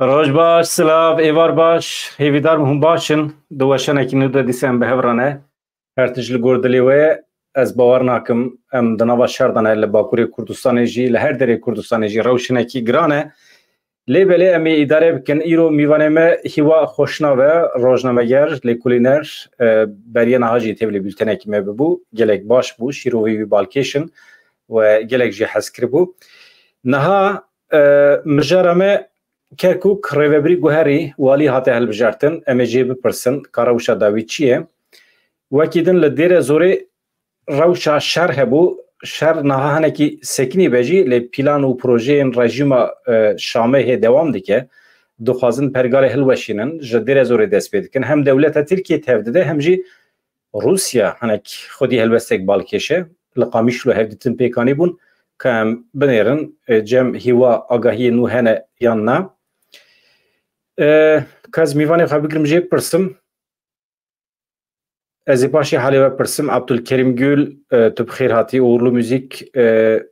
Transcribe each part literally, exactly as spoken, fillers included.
Roj baş, silav, êvar baş, hêvîdar me hûn baş in. Di weşanekî nû de dîsa em bi hev re ne. Her tişt li gor dilê we ye. Ez bawer nakim em di nava şer de ne, li Bakurê Kurdistanê jî, li her derê Kurdistanê jî rewş hinekî giran e. Lê belê em ê îdare bikin. Îro mîvanê me Hîwa Xweşnav e, rojnameger, lêkolîner, e, beriya niha jî tevlî bültenekî me bibû. Gelek baş bû, şîrovî wî balkêş in we gelek jî hez kiribû. Niha, e, mijara me Kerkûk rêvebirî guherî, walî hate hilbijartin. Em ê jê bipirsin ka rewşa dawî çi ye? Wekî din li Dêre Zorê rewşa şer hebû. Şer niha hinekî sekinî be jî, lê pîlan û projeyên rejîma, e, Şamê hê dewam dike. Dixwazin pergalê hilweşînin, ji Dêre Zorê dest pê dikin. Hem dewleta Tirkiyê tev dide, hem jî Rûsya hinek xwedî helwestek balkêş e. Li Qamişlo hevdîtin pêk anîbûn. Ka em binêrin, e, cem Hîwa agahiyê nû hene yan na. E, ka ez mîvanê xwe bigirim jê bipirsim. Ez ê paşê halê we pirsim. Abdulkerim Gül, e, tu bi xêr hatî. Uğurlu Müzik, e,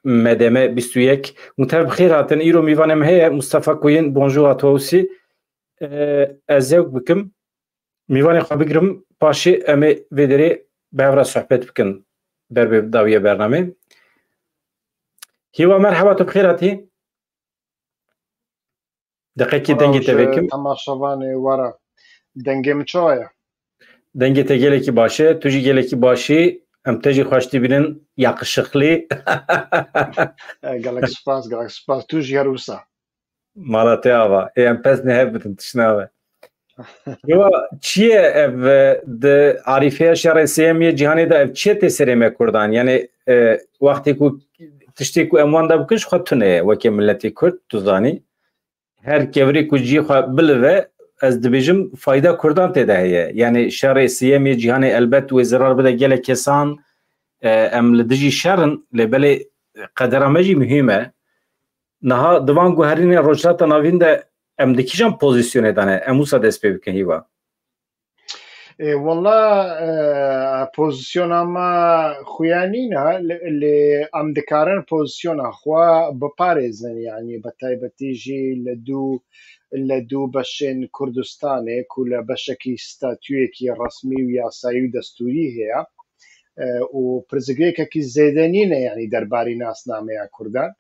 M D M bîst û yek. Hûn tev bi xêr hatin. Îro mîvanê me heye. Mustafa Koyun, bonjour à toi aussi. E, ez zewk bikim. Mîvanê xwe bigirim. Paşê em ê vê derê bi hev re sohbet bikin. Ber bi dawiya bernamê. Hîwa, merheba, tu bi xêr hatî. Deqekî dengê te vekim. Temaşevanê were. Dengê min çawa ye? Dengê te gelekî baş e. Tu jî gelekî baş î. Em te jî xweş dibînin. Yakışıklı. E, gelek spas, gelek spas. Tu jî her wisa. Mala te ava. Ê, em pez ne hev bidin, tişt nabe. Yo, çi ye ev, e, di arîfeya şerê sêyemê cîhanê de ev çi ye tê serê me Kurdan? Yani, e, wextê ku tiştê ku em wan de bikin ji xwe tune ye weke miletê Kurd, tu zanî. Her kevirê ku cihê xwe bilive, ez dibêjim fayda Kurdan tê de heye. Yani şerê sêyemê cîhanê elbet wê zirar bide gelek kesan, e, em li dijî şer in, lê belê qedera me jî muhîm e. Niha di van guherînên Rojhilata Navîn de em di kîjan pozîsyonê de ne? Em wisa dest pê bikin Hîwa. E, wela, e, pozîsyona me xuya nîne, lê, lê em dikarin pozîsyona xwe biparêzin, yanî bi taybetî jî li dû, li dû beşên Kurdistanê ku li beşekî statuyekî resmî û yasayî û destûrî heye, e, û pirsgirêkekî zêde nîne, yanî derbarî nasnameya Kurdan.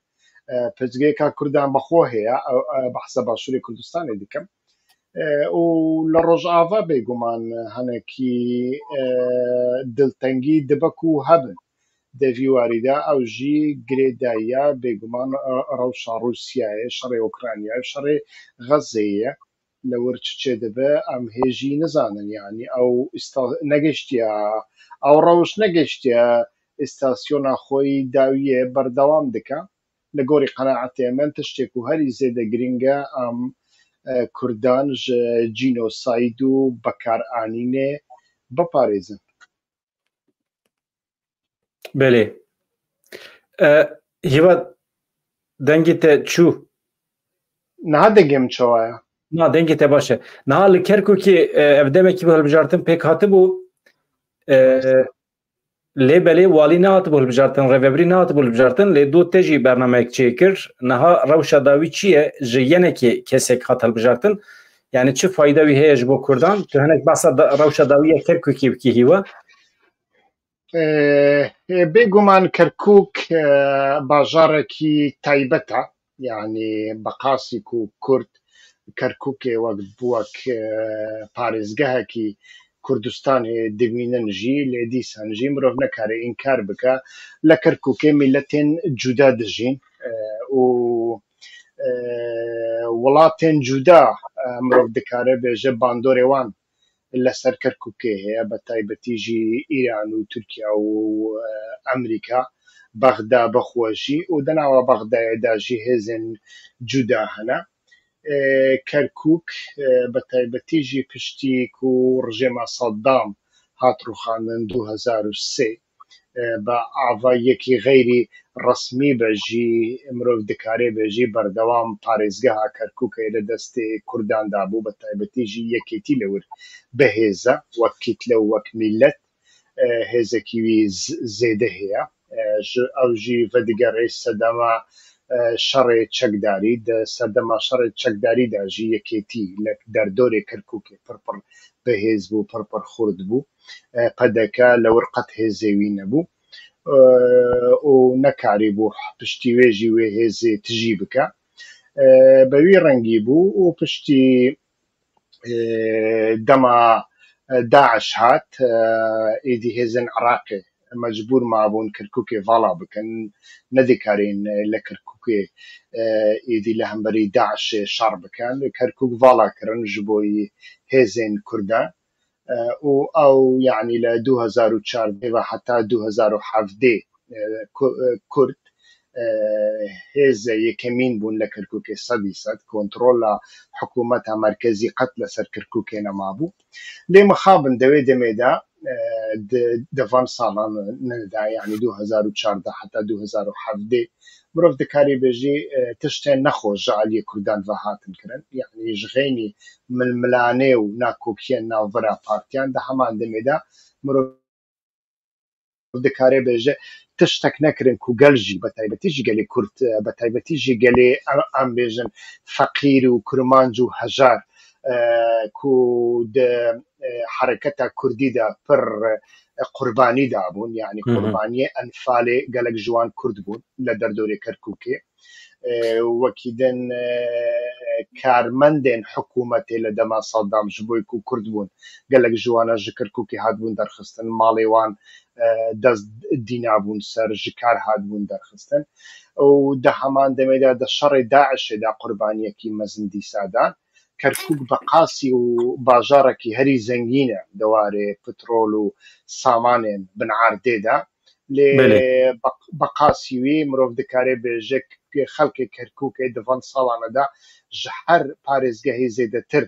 E, pirsgirêka Kurdan bi xwe heye, e, e, behsa Başûrê Kurdistanê dikim. E, û li Rojava bêguman hinekî, e, diltengî dibe ku hebin. Di vî warî de ew jî girêdayiya bêguman, e, rewşa Rûsyayê, şerê Ukraynayê, şerê Xezeyê ye. Li wir çi çêdibe, em hê jî nizanin. Yanî ew îsta-, negihiştiye, ew rewş negihiştiye îstasyona xwe yî dawiyê berdewam dike. Li gorî qenaetê min tiştê ku herî zêde girîng e, em, e, Kurdan ji cînosayd û bekaranînê biparêzin. Belê. E, Hîva, dengê te çû? Niha dengê min çawa ye? Na, dengê te baş e. Niha li Kerkûkê, e, ev demekî bû hilbijartin pêk hatibû. E, lê belê walî nehatibû hilbijartin, rêvebirî nehatibû hilbijartin, lê do te jî bernameyek çêkir. Niha rewşa dawî çi ye? Ji yenekê kesek hat hilbijartin. Yani çi fayda wî heye ji bo Kurdan? Tu hinek behsa da, rewşa dawî ya Kerkûkê bikî Hîwa. E, e, bêguman Kerkûk, e, bajarekî taybet e. Yanî bi qasî ku Kurd Kerkûkê wek, wek, e, parêzgehekî Kurdistanê dibînin jî, lê dîsan jî mirov nekare înkar bike. Li Kerkûkê miletên cuda dijîn, e, û, e, welatên cuda, e, mirov dikare bêje bandorê wan li ser Kerkûkê heye, bi taybetî jî Îran û Tirkiye û, e, Amerîka, Bexda bi xwe jî û di nava Bexdayê de jî hêzên cuda hene. E, Kerkûk, e, bi taybetî jî piştî ku rejîma Saddam hat rûxandin du hezar û sê, e, bi ava yekî xeyrî resmî be jî, mirov dikare be jî, berdewam parêzgeha Kerkûkê li destê Kurdan de bû, bi taybetî jî yekêtî li wir bi hêz e, wek kîtle û wek mîlet, e, hêzekî wî z-, zêde heye. E, ji, ew jî vedigere sedema e, şerê çekdarî, di serdema şerê çekdarî de jî yekêtî li derdorê Kerkûkê pir pir bihêz bû, pir pir xurt bû. E, P D K li wir qet hêzê wî nebû. E, û nekarîbû piştî wê jî wê hêzê tijî bike. E, bi wî rengî bû û piştî e, dema, e, DAIŞ hat, e, êdî hêzên Iraqê mecbûr mabûn Kirkûkê vala bikin. Nedikarîn, e, li Kirkûkê, e, êdî li hemberî DAIŞê şer bikin. Kerkûk vala kirin ji bo hêzên Kurdan. E, û ew, yanî li du hezar û çardeh ve heta du hezar û hevdeh, e, Ku-, e, Kurd, e, hêzê yekemîn bûn li Kirkûkê, sedî sed. Kontrola hikûmeta merkezî qet li ser Kirkûkê nemabû. Lê mixabin di wê demê de, e, di, di van salan de, yanî du hezar û çardeh heta du hezar û hevdeh, mirov dikarî bêjî, e, tiştên nexweş ji aliyê Kurdan ve hatin kirin. Yanî ji xeynî milmilanê û nakokiyên navbera partiyan di heman demê de mirov dikare bêje tiştek nekirin ku gel jî, bi taybetî jî gelê Kurd, e, bi taybetî jî gelê em, em bêjin feqîr û kurmanc û hejar, e, ku di, e, hereketa Kurdî de pir, e, qurbanî dabûn, yanî Hı hı. qurbaniyê enfalê gelek ji wan Kurd bûn li derdorê Kerkûkê. E, wekî din, e, karmendên hikûmetê li dema Saddam ji bo ku Kurd bûn, gelek ji wana ji Kirkûkê hatibûn derxistin, malê wan, e, dest dînabûn ser, ji kar hatibûn derxistin. Û di heman demê de di şerê DAIŞê de qurbaniyekî mezin dîsa dan. Kerkûk bi qasî û bajarekî herî zengîn e di warê petrol û samanên bin erdê de. Lê Belê. bi, bi qasî wî mirov dikare bêje ku xelkê Kerkûkê di van salane de ji her parêzgehê zêdetir,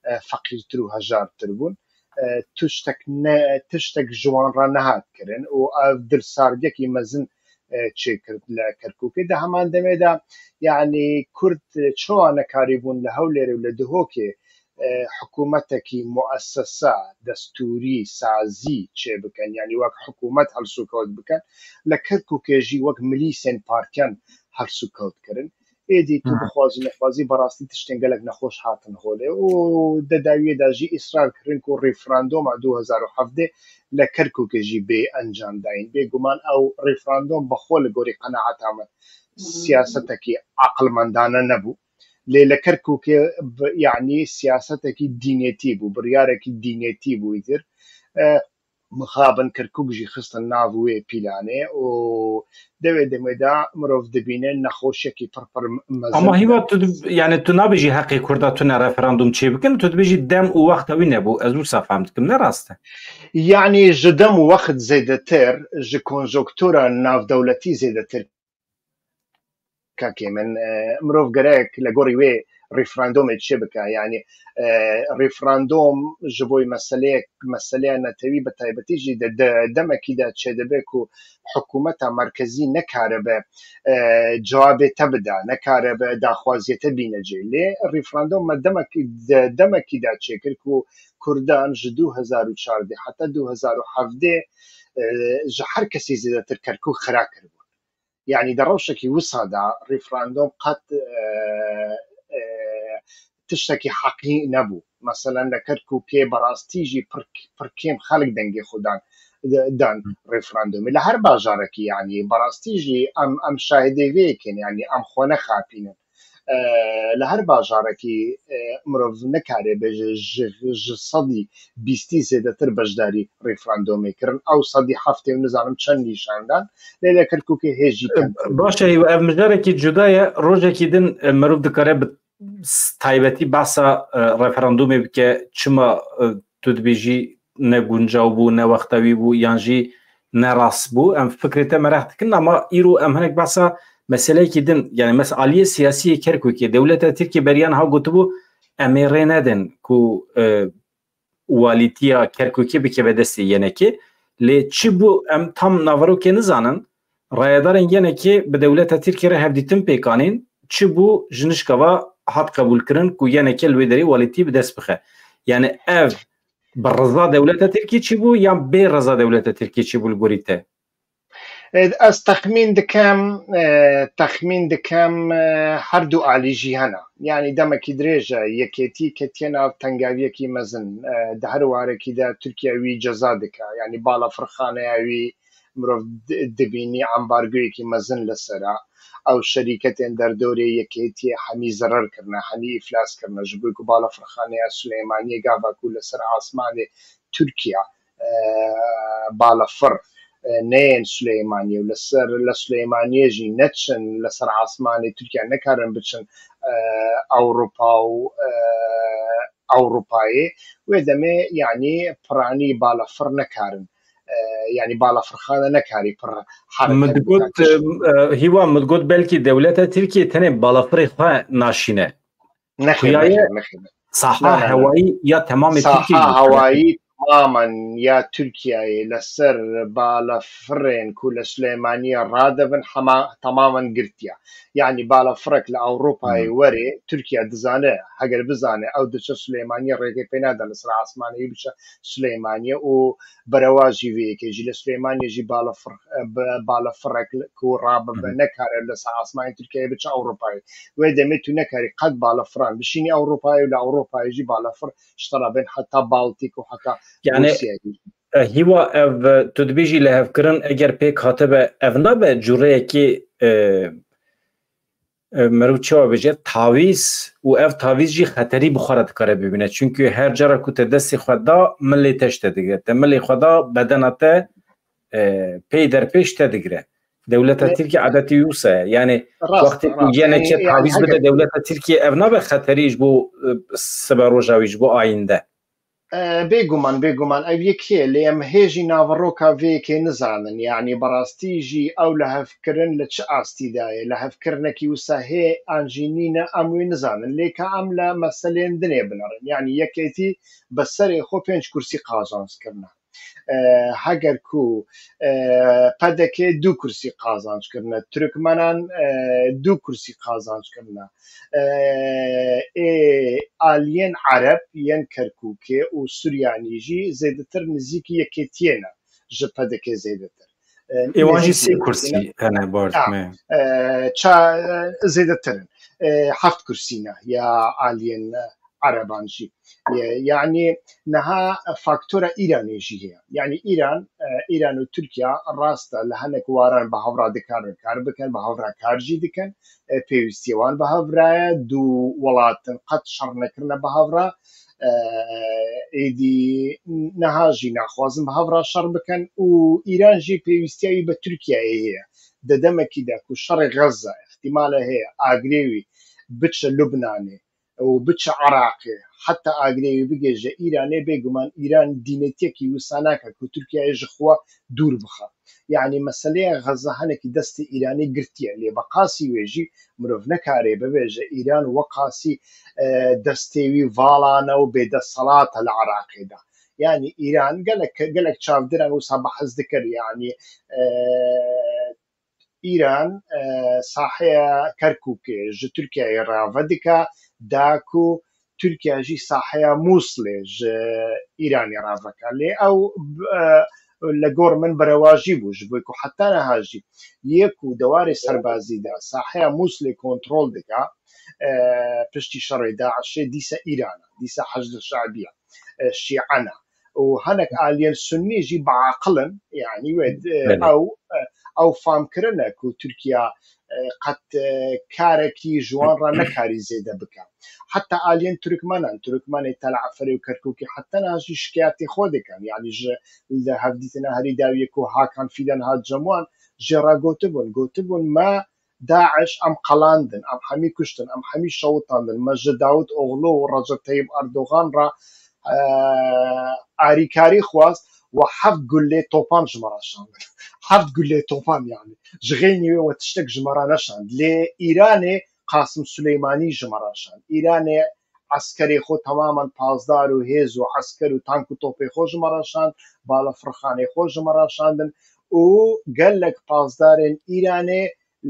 e, feqîrtir û hejartir bûn. E, tiştek ne, tiştek ji wan re nehat kirin û ev dilsardiyekî mezin, e, çêkir li Kerkûkê. Di heman demê de, yanî Kurd, e, çawa nekarîbûn li Hewlêrê û li Duhokê, e, hikûmetekî muessesa, destûrî, sazî çêbikin, yanî wek hikûmet helsûkewt bikin, li Kerkûkê jî wek milîsên partiyan helsûkewt kirin. Êdî tu Hı. bixwazî nexwazî, berastî tiştên gelek nexweş hatin holê û di dawiyê de jî îsrar kirin ku referanduma du hezar û hevdeh li Kerkûkê jî bê encam dayîn. Bêguman ew referandum bi xwe li gorî qenaeta min siyasetekî aqilmendane nebû. Lê li Kerkûkê bi, yanî siyasetekî dînetî bû, biryarekî dînetî bû îtir. E, mixabin Kerkûk jî xistin nav wê pîlanê û di wê demê de mirov dibîne nexweşiyekî pir pir mezin. Ama hîva tu dib-, yani tu nabêjî heqê Kurda tune referandum çêbikin, tu dibêjî dem û wexta wî nebû. Ez wisa fehm dikim, ne rast e? Yanî ji dem û wext zêdetir, ji konjonktura navdewletî zêdetir, kakê min, e, mirov gerek li gorî wê referandumê çê bike. Yanî, e, referandum ji bo meseleyek, meseleya netewî bi taybetî jî di, di demekî de çêdibe ku hikûmeta merkezî nekaribe, e, cewabê te bide, nekaribe daxwaziyê te bîne cê. Lê referandum me demekî, di demekî de çêkir ku Kurdan ji du hezar û çardeh heta du hezar û hevdeh, e, ji her kesî zêdetir Kerkûk xira kiribûn. Yanî di rewşekî wisa de referandum qet, e, e, tiştekî heqî nebû. Meselen li Kerkûkê berastî jî pir, pir kêm xelk dengê xwe dan, dan referandumê. Li her bajarekî, yanî berastî jî em, em şahidê vê yekê ne, yanî em xwe nexapînin. E, li her bajarekî, e, mirov nikare bêje ji, ji sedî bîstî zêdetir beşdarî referandumê kirin. Ew sedî heftê û nizanim çend nîşan dan. Lê li Kerkûkê hê jî kemtir. Baş e, ev mijarekî cuda ye. Rojekî din, e, mirov dikare bi s-, taybetî behsa, e, referandumê bike. Çima, e, tu dibêjî ne guncaw bû, ne wexta wî bû, yan jî ne rast bû? Em fikrê te meraq dikin, ama îro em hinek behsa meseleyekî din, yani mes-, aliyê siyasî yê Kerkûkê, dewleta Tirkiyê beriya niha gotibû, em ê rê nedin ku, e, walîtiya Kerkûkê bikeve destê yenekê. Lê çi bû, em tam naverokê nizanin. Rayedarên yenekê bi dewleta Tirkiyê re hevdîtin pêk anîn. Çi bû, ji nişka va hat qebûlkirin ku yenekê li wê derê walîtî bi dest bixe. Yani ev bi riza dewleta Tirkiyê çi bû yan bê riza dewleta Tirkiyê çi bû li gorî te? Ez texmîn dikem, e, texmîn dikem, e, her du alî jî hene. Yanî demekî dirêj e, yekêtî ketiye nav tengaviyekî mezin. E, di her warekî de Tirkiye wî ceza dike. Yanî balafirxaneya wî mirov di-, dibînî ambargoyekî mezin li ser e. Ew şerîketên derdorê yekêtiyê hemî zerer kirine, hemî îflas kirine. Ji bo ku balafirxaneya Silêmaniyê gava ku li ser asmanê Tirkiye, e, balafir, e, neyên Silêmaniyê û li ser, li Silêmaniyê jî neçin, li ser asmanê Tirkiye nekarin biçin, e, Ewropa û, e, Ewropayê. Wê demê, yanî, piranî balafir nekarin, e, yanî balafirxane nekarî pir Min heraket digot, bike. e, e, Hîwa, min digot belkî dewleta Tirkiye tenê balafirê xwe naşîne. Nexêr, Xuyaye nexêr, nexêr. Saha Na, na, na. hewayî ya temamê Saha Tirkiyeyê hewayî tamamen ya Tirkiyeyê li ser balafirên ku li Silêmaniyê radibin hema, tamamen girtiye. Yanî balafirek li Ewropayê Hmm. were, Tirkiye dizane, heger bizane ew diçe Silêmaniyê rêkê pê nade li ser asmanê wî biçe Silêmaniyê û berewa jî vê yekê jî li Silêmaniyê jî balafir, e, bi, balafirek li, ku rabibe Hmm. nekare li ser asmanê Tirkiyeyê biçe Ewropayê. Wê demê tu nekarî qet balafiran bişînî Ewropayê û li Ewropayê jî balafir ji te re bên heta Baltîk û heta Yani, Rûsyayê. e, Hîwa, ev, e, tu dibêjî lihevkirin eger pêk hatibe, ev nabe cûreyekî, e, e, meriv çawa bêje, tavîz û ev tavîz jî xeterî bi xwe re dikare bibîne. Çunkî her cara ku te destê xwe da, milê te ji te digire. Te milê xwe da, bedena te, e, pey derpêş te digire. Dewleta Ne- Tirkiye adetî wisa ye. Yani, Rast, wextê ku rast. yenekê Yani, yani tavîz bide, heger dewleta Tirkiye ev nabe xeterî ji bo, e, sibe roja wî, ji bo ayînde. E, bêguman, bêguman ev yekê, lê em hê jî naveroka vê yekê nizanin. Yanî berastî jî ew lihevkirin li çi astî de ye? Lihevkirinekî wisa hê an jî nîne, em wê nizanin. Lê ka em li meseleyên dinê binerin. Yanî yekêtî bi serê xwe pênc kursî qazanc kirine. E, heger ku, e, P D K du kursî qazanc kirine, Tirkmenan, e, du kursî qazanc kirine. E, ê aliyên Ereb yên Kerkûkê û Suryanî jî zêdetir nizîkî yekêtiyê ne ji P D K zêdetir. E, Ê wan jî nizîkî sê yekêtiyê kursî ne. hene, bar Ha, me. e, ça-, e, zêdetir in. E, heft kursî ne ya aliyên Ereban jî. E, yanî niha faktora Îranê jî heye. Yanî Îran, e, Îran û Tirkiye rast e li hinek waran bi hev re dikarin kar bikin, bi hev re kar jî dikin. E, pêwîstiyê wan bi hev re ye, du welat in qet şer nekirine bi hev re. E, êdî niha jî naxwazin bi hev re şer bikin û Îran jî pêwîstiya wî bi Tirkiyeyê heye. Di demekî de ku şerê Xezze îhtimale heye, agirê wî biçe Lubnanê û biçe Iraqê, heta agirê wî bigihêje Îranê, bêguman Îran dînetiyekî wisa nake ku Tirkiyeyê ji xwe dûr bixe. Yanî meseleya Xezze hinekî destê Îranê girtiye, lê bi qasî wê jî mirov nekare bibêje Îran weqasî, e, destê wî vala ne û bêdesthilat e li Iraqê de. Yanî Îran gelek, gelek çavdêran wisa behs dikir, yanî, e, Îran, e, saheya Kerkûkê ji Tirkiyeyê re vedike, da ku Tirkiye jî saheya Mûsilê ji Îranê re veke. Lê ew, e, li gor min berewajî bû, ji bo ku heta niha jî yê ku di warê serbazî de saheya Mûsilê kontrol dike, e, piştî şerê DAIŞê dîse Îran e, dîse Heşd Şe'bî ye, e, Şîe ne. Û hinek aliyên Sunnî jî biaqil in, yanî wê, e, Belê. ew, e, ew fam kirine ku Tirkiye, e, qet, e, karekî ji wan re nekarî zêde bike. Heta aliyên Tirkmenan, Tirkmenê Tel Eferê û Kerkûkê heta niha jî şikayetê xwe dikin. Yanî ji, li hevdîtina herî dawiyê ku Hakan Fidan hat cem wan, jê re gotibûn, gotibûn me DAIŞ em qelandin, em hemî kuştin, em hemî şewitandin. Me ji Dawutoglu û Recep Tayyip Erdogan re, e, arîkarî xwest, we heft gulê topan ji me re şandin. Heft gulê topan, yanî. Ji xeynî wê we tiştek ji me re neşand. Lê Îranê Qasim Suleymanî ji me re şand. Îranê eskerê xwe temamen pazdar û hêz û esker û tank û topê xwe ji me re şand, balafirxanê xwe ji me re şandin û gelek pazdarên Îranê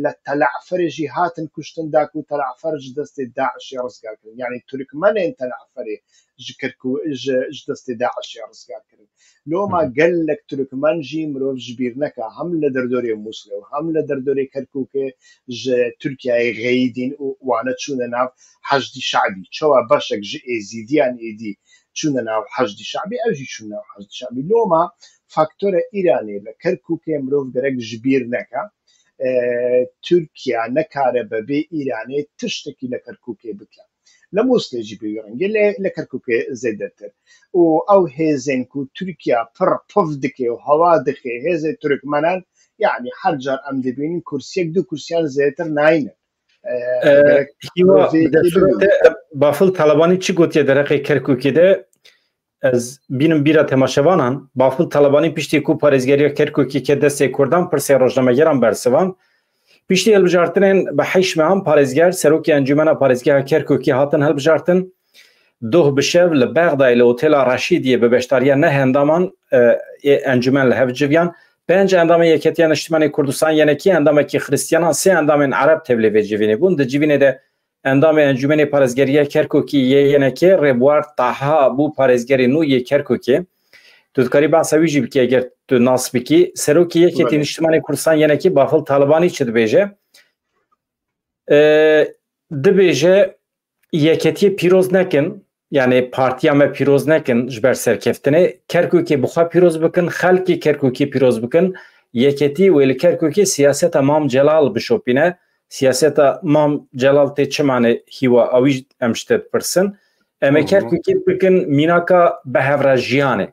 لە تەلەعفەرێ ژی هاتن کوشتن دا کو تەلەعفەر ji destê DAIŞê rizgar kirin. یانی تورکمەنên تەلەعفەرê ji Kerkû-, ji, ji destê DAIŞê rizgar kirin. Loma gelek Turkmen jî mirov ji bîr neke, hem li derdorê Mûslê û hem li derdorê Kerkûkê ji Tirkiyeyê xeyidîn û wane çûne nav Heşdî Şe'bî. Çawa beşek ji Êzîdiyan êdî çûne nav Heşdî Şe'bî, ew jî çûne nav Heşdî Şe'bî. Loma faktore Îranê li Kerkûkê mirov gerek ji bîr neke. E, Tirkiye nekare be bê Îranê tiştekî li Kerkûkê bike. Li Mûslê jî bi wî rengî, lê li Kerkûkê zêdetir. Û ew hêzên ku Tirkiye pir pif dike û hewa dixe hêzê Turkmenan, yanî her car em dibînin kursiyek, du kursiyan zêdetir nayînin. E, Ee, gerek Hiwa, bi destûra te, e, Bafil Talebanî çi gotiye derheqê Kerkûkê de? Ez bînim bîra temaşevanan, Bafil Talebanî piştî ku parêzgeriya Kerkûkê ke destê Kurdan, pirsê rojnamegeran bersivan. Piştî hilbijartinên bi heşt mehan parêzger, serokê Encûmena Parêzgeha Kerkûkê hatin hilbijartin. Doh bi şev li Bexdayê li Otela Reşîdiyê bi beşdariya neh endaman, e, ê encûmen li hev civiyan. Pênc endamên Yeketiya Niştimanê Kurdistan, yenekî endamekî Xristiyanan, sê endamên Ereb tevlî vê civînê bûn. Di civînê de endamê Encûmenê Parêzgeriya Kerkûkî yê yenekê Rêbuwar Taha bû parêzgerê nû yê Kerkûkê. Tu dikarî behsa wî jî bikî eger tu nas bikî. Serokê Yeketî Belê. Niştimanê Kurdistan yenekî Bafil Talibanî çi dibêje? E, dibêje yeketiyê pîroz nekin, yanî partiya me pîroz nekin ji ber serkeftinê. Kerkûkê bi xwe pîroz bikin, xelkê Kerkûkê pîroz bikin. Yeketî wê li Kerkûkê siyaseta Mam Celal bişopîne. Siyaseta Mam Celal tê çi mane Hiwa, ewî em ji te dipirsin. Em ê Hı hı. Kerkûkê bikin mînaka bi hev re jiyanê. Hı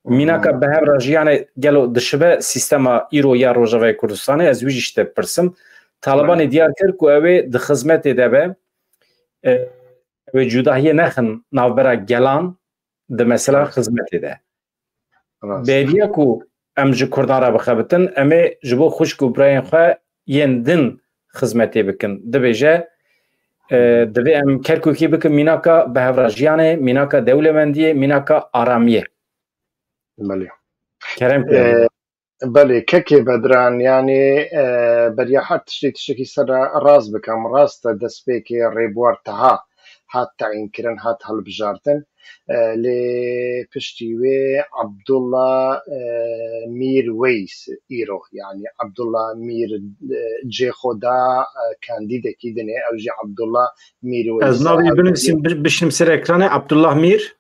hı. Mînaka bi hev re jiyanê gelo dişibe sîstema îro ya Rojavayê Kurdistanê? Ez wî jî ji te dipirsim. Talibanê Belê. diyar kir ku ew ê di xizmetê de be. E, ew ê cudahiyê nexin navbera gelan di mesela Rast. xizmetê de. Rast. Bêriya ku em ji Kurdan re bixebitin, em ê ji bo xwişk û birayên xwe yên din xizmetê bikin. Dibêje, e, divê em Kerkûkê bikin mînaka bi hev re jiyanê, mînaka dewlemendiyê, mînaka aramiyê. Belê. Kerem Ee, kirin. Belê, kekê Bedran, yanî, e, beriya her tiştê tiştekî ser re rast bikim. Rast e, destpêkê Rêbuwar Taha hat teyînkirin, hat hilbijartin. E, lê piştî wê Abdullah, e, Mîr Weys îro, yanî Abdullah Mîr, e, cê xwe da, e, kandîdekî dinê, ew jî Abdullah Mîr Weys Ez e. navê Ev binivîsim, bi-, bişim ser ekranê, Abdullah Mîr.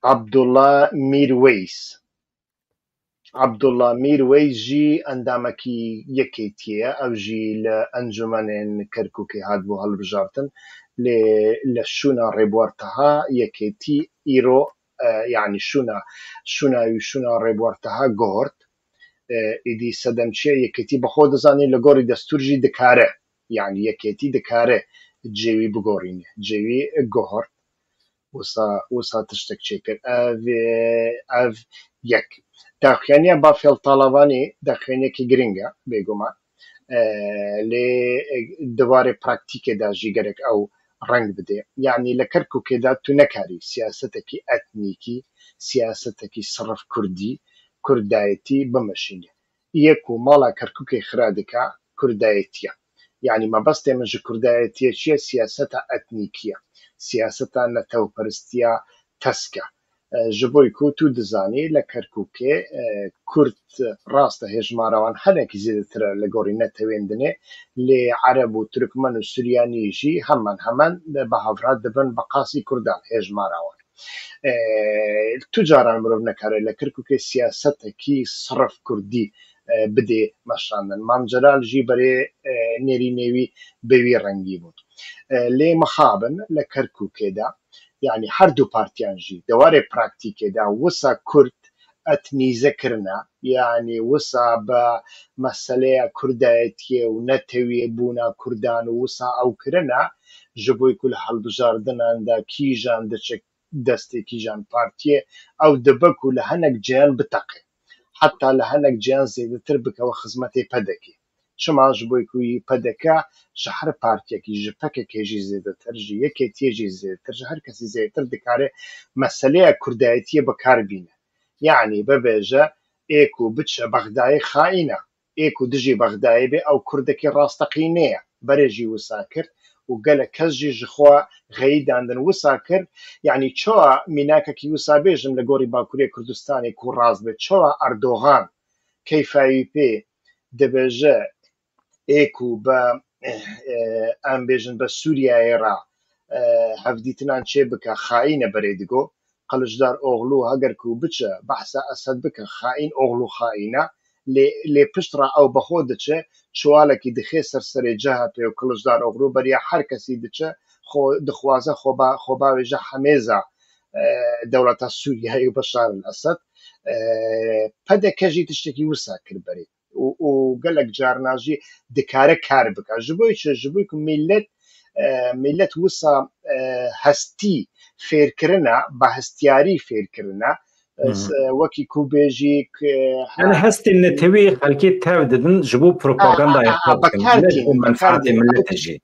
Abdullah Mîr Weys. Abdullah Mîr Weys jî endamekî Yekêtiyê ye. Ew jî li encûmenên Kerkûkê hatibû hilbijartin. Lê li şûna Rêbuwar Taha Yekêtî îro, e, yanî şûna, şûna wî şûna Rêbuwar Taha guhort. E, îdî sedemçiya Yekêtî bi xwe dizanî, li gorî destûr jî dikare. Yanî Yekêtî dikare cê wî bigorîne. Cê wî guhort. Wisa, wisa tiştek çêkir. Ev, ev yek. Daxuyaniya Bafel Talabanî daxuyaniyekî giring e, bêguman. E, lê, e, di warê praktîkê de jî gerek ew reng bidê. Yanî li Kerkûkê de tu nekarî siyasetekî etnîkî, siyasetekî sirf kurdî, kurdayetî bimeşînî. Yê ku mala Kerkûkê xira dike, kurdayetî ye. Yanî mebestê min ji kurdayetiyê çi ye? Siyaseta etnîkî ye. Siyaseta netewperistiya tesk e. E, ji bo ku tu dizanî, li Kerkûkê, e, kurd rast e hêjmara wan hinekî zêdetir e li gorî netewên dinê, lê ereb û tirkmen û suryanî jî hemen hemen bi hev re dibin bi qasî kurdan hêjmara wan. E, tu caran mirov nekare li Kirkûkê siyasetekî sirf kurdî, e, bidê meşandin. Mam Celal jî berê, e, nêrînê wî bi wî rengî bûn. E, lê mixabin li Kirkûkê de, yanî her du partiyan jî di warê praktîkê de wisa kurd etnîze kirine, yanî wisa bi meseleya kurdayetiyê û netewî bûna kurdan û wisa ew kirine, ji bo ku li hilbijardinan de kîjan diçe destê kîjan partiyê, ew dibe ku li hinek ceyan biteqe. Heta li hinek ceyan zêdetir bikeve xizmetê P D K. Çima? Ji bo ku yî P D K ji her partiyekî, ji P K K jî zêdetir, ji Yekêtiyê jî zêdetir, ji her kesî zêdetir dikare meseleya kurdayetiyê bi kar bîne. Yanî bibêje, ê ku biçe Bexdayê xaîn e. ê ku dijî Bexdayê bê, ew kurdekî rasteqînê ye. Berê jî wisa kir û gelek kes jî ji xwe xeyî dandin wisa kir. Yanî çawa mînakekî wisa bêjim li gorî Bakurê Kurdistanê ku rast be, çawa Erdogan keyfa wî pê dibêje ê ku bi, e, em bêjin bi Sûriyeyê re, e, hevdîtinan çê bike, xaîn e berê digo. Kiliçdaroglu heger ku biçe behsa Esed bike, xaîn oglu xaîn e. Lê, lê pişt re ew bi xwe diçe, çuwalekî dixê ser serê C H P û Kiliçdaroglu beriya her kesî diçe, xwe dixwaze xwe ba-, xwe bavêje hemêza, e, dewleta Sûriyeyê û Beşar el Esed. E, P D K jî tiştekî wisa kir berê. û, û gelek carna jî dikare kar bike. Ji bo çi? Ji bo ku millet, e, millet wisa, e, hestî fêr kirine, bi hestiyarî fêr kirine. E, Hı hı. s-, e, wekî ku bêjî k-, Yani ha, hestên netewî xelkê tev didin ji bo propagandayê ha, ha, xwe ha, dikin, ne ji bo bikar tînin, bikar menfaatê tînin. Milletê jî.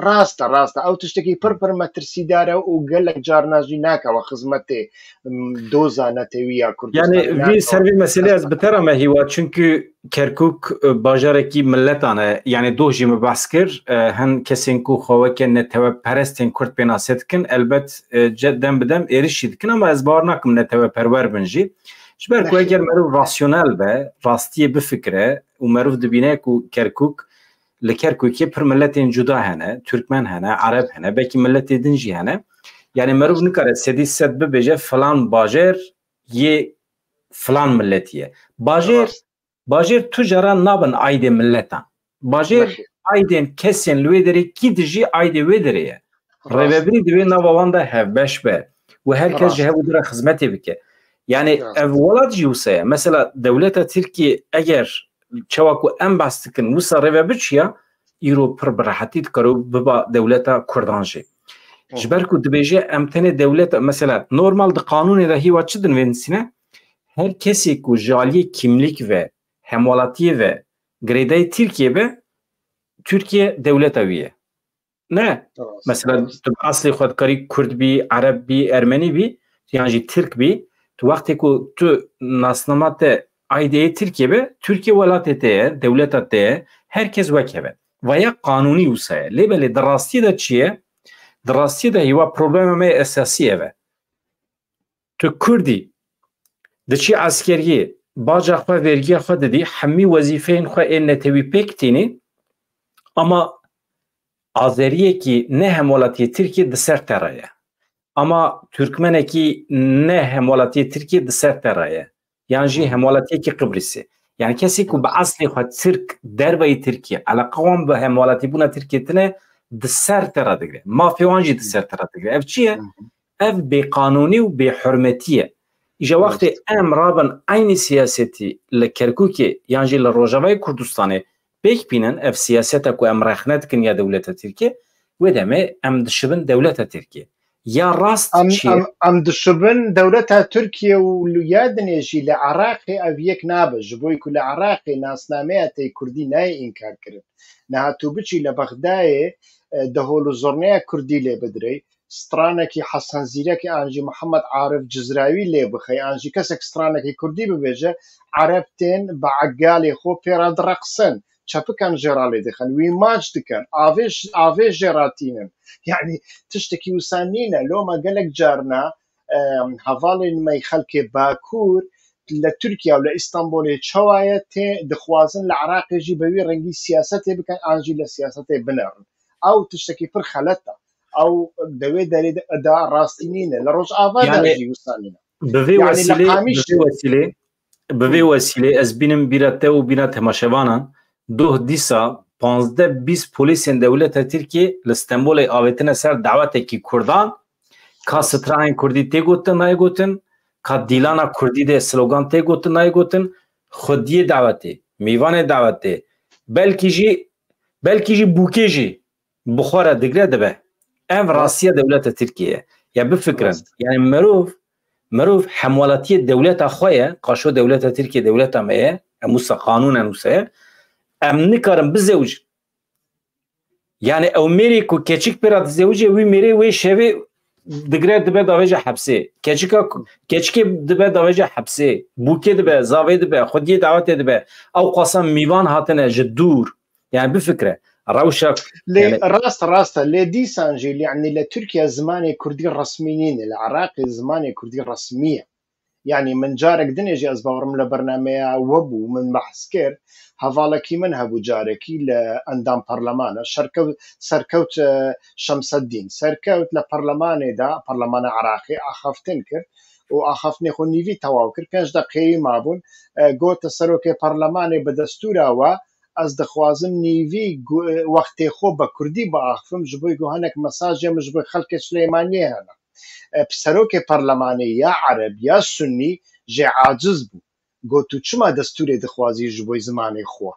Rast e, rast e. Ew tiştekî pir, pir metirsîdar e û gelek carna jî nake we xizmetê, m, doza netewî ya Kurdistanê Yani nake vî ser we. Vî meselê ez bi te re me hîwa, çünkü Kerkûk, e, bajarekî miletan e. Yani doh jî me behs kir, e, hin kesên ku xwe weke neteweperestên Kurd pênase dikin, elbet, e, ce-, dem bi dem êrişî dikin, ama ez bawer nakim neteweperwer bin jî. Ji ber ku Nexê. Eger merov rasyonel be, rastiyê bifikire û merov dibîne ku Kerkûk li Kerkûkê pir miletên cuda hene, Türkmen hene, Ereb hene, belkî miletê din jî hene. Yani merov nikare sedî sed bibêje filan bajêr yê filan miletî ye. Bajêr, Rast. Bajêr tu cara nabin aydê miletan. Bajêr Nexê. Aydên kesên li wê derê kî dijî aydê wê derê ye. Rast. Rêvebirî divê nava wan de hevbeş be û her kes Rast. Ji hev û du re xizmetê bike. Yani Rast. Ev welat jî wisa ye. Mesela dewleta Tirkiye eger çawa ku em behs dikin, wisa rêve biçiya, îro pir bi rehetî dikaro biba dewleta Kurdan jî. Hı. Ji ber ku dibêje em tenê dewleta, mesela normal di qanûnê de hîwa çi dinivîsîne? Her kesê ku ji aliyê kimlik ve, hemwelatiyê ve girêdayî Tirkiye be, Tirkiye dewleta wî ye. Ne? Rast, Mesela rast. Tu bi eslê xwe dikarî Kurd bî, Ereb bî, Ermenî bî, yan jî Tirk bî. Tu wextê ku tu nasnama te aydê Tirkiye be, Tirkiye welatê te ye, dewleta te ye, her kes wek hev e. Vaya qanûnî wisa ye. Lê belê di rastiyê de çi ye? Di rastiyê de hîwa problema me esasî ev e. Tu Kurdî, diçî eskeriyê, baca xwe, vergiya xwe didî, hemî wezîfeyên xwe ên netewî pêk tînî, ama Azeriyekî ne hemwelatiyê Tirkiyê di ser te re ye. Ama Türkmenekî ne hemwelatiyê Tirkiyê di ser te re ye. Yan jî Hı. hemwelatiyekî Qibrîsê. Yani kesê ku Hı. bi eslê xwe Tirk, derveyî Tirkiyê, eleqa wan bi hemwelatîbûna Tirkiyê tine, di ser te re digire. Mafê wan jî di ser te re digire. Ev çi ye? Hı hı. Ev bêqanûnî û bêhurmetî ye. Îja wextê Rast. Em rabin eynî siyasetî li Kerkûkê yan jî li Rojavayê Kurdistanê pêk bînin, ev siyaseta ku em rexne dikin ya dewleta Tirkiyê, wê demê em dişibin dewleta Tirkiyê. Ya rast Em, çi ye? Em, em dişibin dewleta Tirkiye û li ya dinê jî li Iraqê ev yek nabe. Ji bo ku li Iraqê nasnameya te Kurdî nayê înkar kirin. Niha tu biçî li Bexdayê, e, dehol û zurneya Kurdî lê bidirê, stranekî Hesen Zîrekê an jî Mihemed Arif Cizrawî lê bixey, an jî kesek stranekî Kurdî bibêje, Ereb tên bi egalê xwe pê re direqsin. Çepikan jê re lê dixin, wî maç dikin, avê j-, avê jê re tînin. Yani tiştekî wisa nîne. Loma gelek carna, em, hevalên me xelkê Bakur li Tirkiye û li Îstanbulê çawa ye tê dixwazin li Iraqê jî bi wî rengî siyasetê bikin, an jî li siyasetê binerin. Ew tiştekî pir xelet e. Ew di wê derê de, de rastî nîne. Li Rojava de Yani jî wisa nîne. Bi vê Yani li wesîlê, bi Qamişlo. vê wesîlê, bi vê Hı. wesîlê ez bînim bîra te û bîra temaşevanan, doh dîsa panzdeh bîst polîsên dewleta Tirkiyê li Stenbolê avêtine ser dawetekî Kurdan, ka Rast. strahên Kurdî tê gotin, nayê gotin, ka dîlana Kurdî de slogan tê gotin, nayê gotin, xwediyê dawetê, mîvanê dawetê, belkî jî, belkî jî bûkê jî bi xwe re digre dibe. Ev Rast. rastiya dewleta Tirkiyê ye. Ya bifikirin. Rast. Yani merov, merov hemwelatiyê dewleta xwe ye, qaşo dewleta Tirkiyê dewleta me ye, em wisa qanûnen wisa ye. Em nikarin bizewicin. Yani ew mêrê ku keçik pê re dizewicê, wî mêrê wê şevê digre dibe davêje hepsê. Keçika, keçikê dibe davêje hepsê. Bûkê dibe, zavê dibe, xwediyê dawetê dibe. Ew qasa mîvan hatine ji dûr. Yani bifikre. Rewşa Lê yani rast, rast e. Lê dîsan jî, yani li Tirkiye zimanê kurdî resmî nîne. Li Iraqê zimanê kurdî resmî ye. Yani min carek dinê jî ez bawerim li bernameya we bû, min behs kir. Hevalekî min hebû carekî li endam parlemana. Şerkew-, serkewt, e, Şemseddîn. Serkewt li parlemanê de, parlemana Iraqê axaftin kir û axaftinê xwe nîvî tewaw kir. Pênc deqeyî mabûn. E, gote serokê parlemanê bi destûra we, ez dixwazim nîvî gu-, wextê xwe bi kurdî biaxifim, ji bo ku hinek mesajê min ji bo xelkê Silêmaniyê hene. E, serokê parlemanê ya ereb ya sunî jê aciz bû. Got, tu çima destûrê dixwazî ji bo zimanê xwe?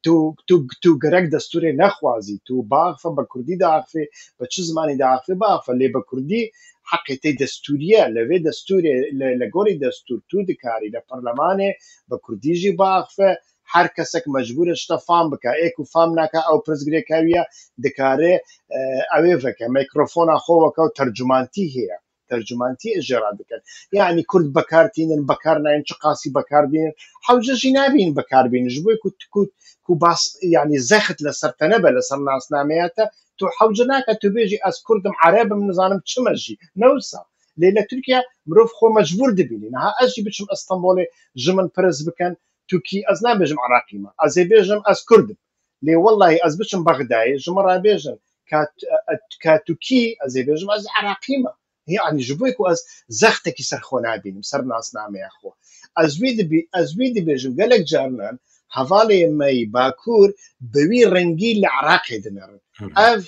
Tu, tu, tu gerek destûrê nexwazî. Tu biaxife, bi kurdî diaxife, bi çi zimanî diaxife, biaxife. Lê bi kurdî heqê te destûrî ye. Li vê destûrê, li, li gorî destûr tu dikarî li parlemanê bi kurdî jî biaxife. Her kesek mecbûr e ji te fam bike. Ê ku fam nake, ew pirsgirêka wî ye, dikare, e, ew ê veke. Mikrofona xwe weke û tercumantî heye. Tercumantî jê re dikin. Yani kurd bekar tînin, bekar nayên, çiqasî bekar dînin. Hewce jî nabînin bekar bînin. Ji bo ku, ku, ku bas, yani zext li ser te nebe, li ser nasnameya te, tu hewce nake tu bêjî, ez kurd im, ereb im, nizanim çi me jî. Ne wisa. Lê li Tirkiye mirov xwe mecbûr dibînî. Niha ez jî biçim Stenbolê, ji min pirs bikin, tu kî? Ez nabêjim Iraqî me. Ez ê bêjim, ez kurd im. Lê wellahî ez biçim Bexdayê, ji min re bêjin, ka, ka tu kî? Ez ê bêjim, ez Iraqî me. Yani ji bo ku ez zextekî ser xwe nabînim, ser nasnameya xwe. Ez wî dibî-, ez wî dibêjim, gelek carinan hevalê me yî Bakur bi wî rengî li Iraqê dinerin. Hı hı. Ev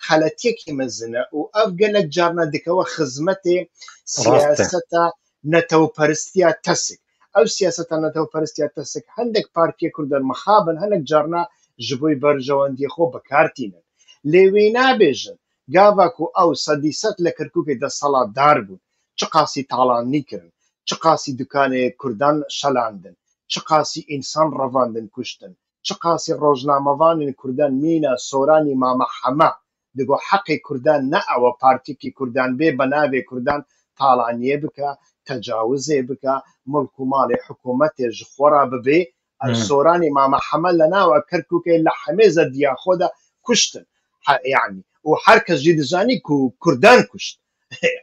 xeletiyekî mezin e û ev gelek carna dikeve xizmetê Rast e. siyaseta netewperistiya TESK. Ew siyaseta netewperistiya TESK hindek partiyê Kurdan mixabin, hinek carna ji bo berjewendiyê xwe bi kar tînin. Lê wê nabêjin, gava ku ew sedî sed li Kirkûkê desthilatdar bûn, çiqasî talanî kirin, çiqasî dukanê Kurdan şelandin, çiqasî însan revandin, kuştin, çiqasî rojnamevanên Kurdan mîna Soranî Mame Hema digo heqê Kurdan ne ew e partiyekî Kurdan bê, bi navê Kurdan talaniyê bike, tecawizê bike, milk û malê hikûmetê ji xwe re bibê. Ev Hmm. Soranî Mame Hema li nava Kirkûkê li hemê zediya xwe de kuştin. Ha, yani, û her kes jî dizanî ku Kurdan kuşt.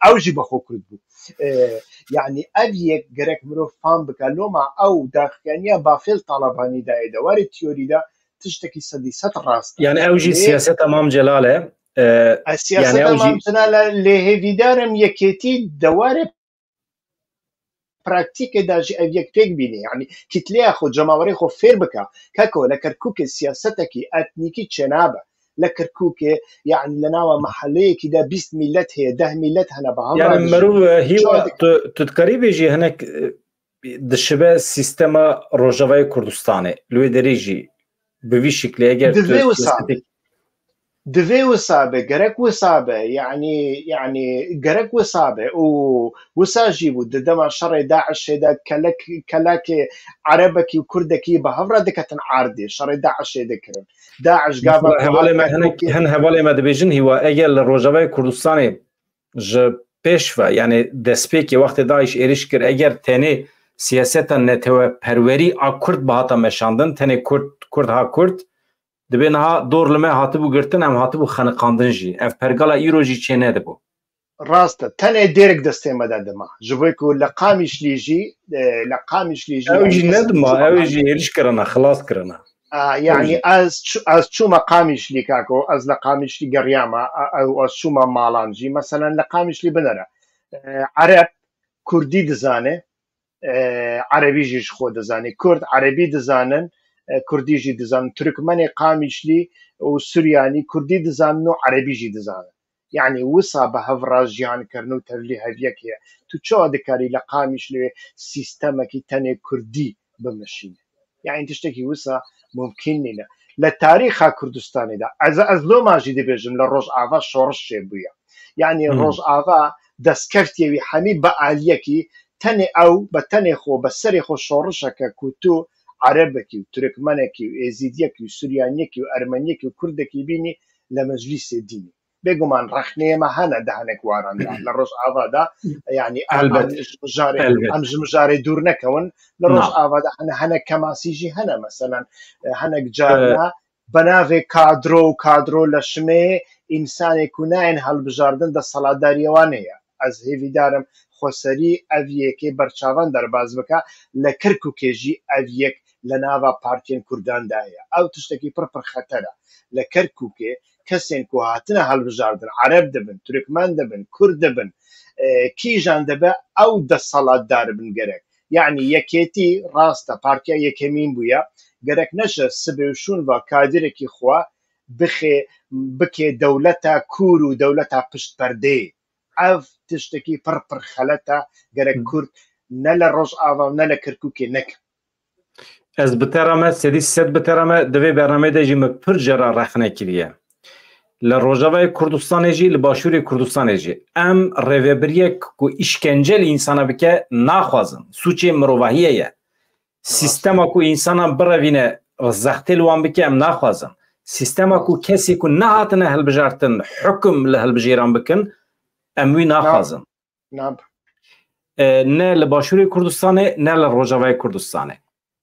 Ew jî bi xwe Kurd bû. E, yani, ev yek gerek mirov fam bike. Loma ew daxiyaniya Bafêl Talebanî dayê de warê teorî de tiştekî sedî sed rast e. Yani ew jî Lê siyaseta Mam Celal e. E, Ez yani siyaseta ew jî Mam Celal e, lê hêvîdar im yekêtî de warê praktîkê de jî ev yek pêk bîne. Yani kîtleya xwe, cemawerê xwe fêr bike. Keko, li Kerkûkê siyasetekî etnîkî çênabe. Li Kerkûkê, yani li nava meheleyekî de bîst milet heye, deh milet hene, bi hev Yani re dijîn. Merû, e, hîwa, Çawa dik- tu, tu dikarî bêjî hinek, e, dişibe sîstema Rojavayê Kurdistanê. Li wê derê jî bi vî şiklê eger tu Divê wisa siyasetê be. Divê wisa be, gerek wisa be. Yani, yani gerek wisa be. Û wisa jî bû. Di dema şerê DAIŞê de kelek, kelakê Erebekî û Kurdekî bi hev re diketin erdê. Şerê DAIŞê dikirin. DAIŞ gava Mesela ku hevalê me, hat hinek, Kerkûkê hin hevalê me dibêjin, hîwa, eger li Rojavayê Kurdistanê ji pêş ve, yani destpêkê wextê DAIŞ êrîş kir, eger tenê siyaseta neteweperwerî a Kurd bihata meşandin, tenê Kurd, Kurd ha Kurd, dibê niha dor li me hatibû girtin, em hatibû xeniqandin jî. Ev pergala îro jî çê nedibû. Rast e, tenê dêrik destê me de dima. Ji bo ku li Qamîşlî jî, e, li Qamîşlî jî Ew jî nedima, ew jî êrîş kirine, xilas kirine. A, Ew yani jî. ez çû-, ez çûme Qamîşlî, kako, ez li Qamîşlî geriyame, a, ew ez çûme malan jî. Meselen li Qamîşlî binere. E, Ereb, Kurdî dizane, e, Erebî jî ji xwe dizane. Kurd Erebî dizanin, e, Kurdî jî dizanin. Tirkmenê Qamîşlî û Suryanî Kurdî dizanin û Erebî jî dizanin. Yani wisa bi hev re jiyan kirin û tevlî heviyek heye. Tu çawa dikarî li Qamîşlê sîstemekî tenê Kurdî bimeşîne? Yani tiştekî wisa mumkîn nîne. Li tarîxa Kurdistanê de, ez, ez loma jî dibêjim, li Rojava şoriş çêbûye. Yani Hmm. Rojava destkeftiyê wî hemî bi aliyekî tenê ew, bi tenê xwe, bi serê xwe şorişeke ku tu Erebekî û Tirkmenekî û Êzîdiyekî û Suryaniyekî û Ermeniyekî û Kurdekî bînî li meclîsê dînî. Bêguman rexneyê me hene di hinek waran de. Li Rojava de, yanî, em, Elbet. em ji mijarê, Elbet. em ji mijarê dûr nekewin. Li Na. Rojava de hene, hinek kemasî jî hene, meselen, e, hinek carna, e, bi navê kadro û kadro leşimê, însanê ku nayên hilbijardin, desthilatdariya wan heye. Ez hêvîdar im xweserî ev yekê ber çavan derbas bike, li Kirkûkê jî ev yek li nava partiyên Kurdan de heye. Ew tiştekî pir pir xeter e. Li Kirkûkê kesên ku hatine hilbijardin, Ereb dibin, Turkmen dibin, Kurd dibin, e, kîjan dibe, ew desthilatdar bin gerek. Yanî Yekêtî rast e, partiya yekemîn bûye. Gerek neşe sibê û şûn va kadîrekî xwe bixê, bike dewleta kûr û dewleta pişt perdeyê. Ev tiştekî pir pir xelet e. Gerek Hı. Kurd ne li Rojava û ne li Kirkûkê neke. Ez bi te re me, sedî sed bi te re me, di vê bernameyê de jî me pir cara rexne kiriye. Li Rojavayê Kurdistanê jî, li Başûrê Kurdistanê jî em rêvebiriyek ku îşkence li însana bike naxwazin. Sûçê mirovahiyê ye. Rast. Sîstema ku însanan birevîne, zextê li wan bike, em naxwazin. Sîstema ku kesê ku nehatine hilbijartin, hukum li hilbijêran bikin, em wî naxwazin. Nab. E, ne li Başûrê Kurdistanê, ne li Rojavayê Kurdistanê.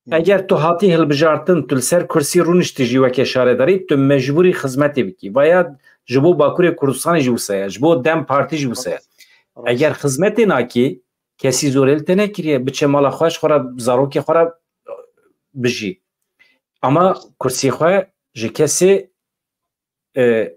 Hı. Eger tu hatî hilbijartin, tu li ser kursî rûniştî jî weke şaredarî, tu mecbûrî xizmetê bikî. Vaya ji bo Bakurê Kurdistanê jî wisa ye, ji bo dem Partî jî wisa ye. Rast. Rast. Eger xizmetê nakî, kesî zorê li te nekiriye, biçe mala xwe, ji xwe re, zarokê xwe re bijî. Ama kursî xwe ji kesê, e,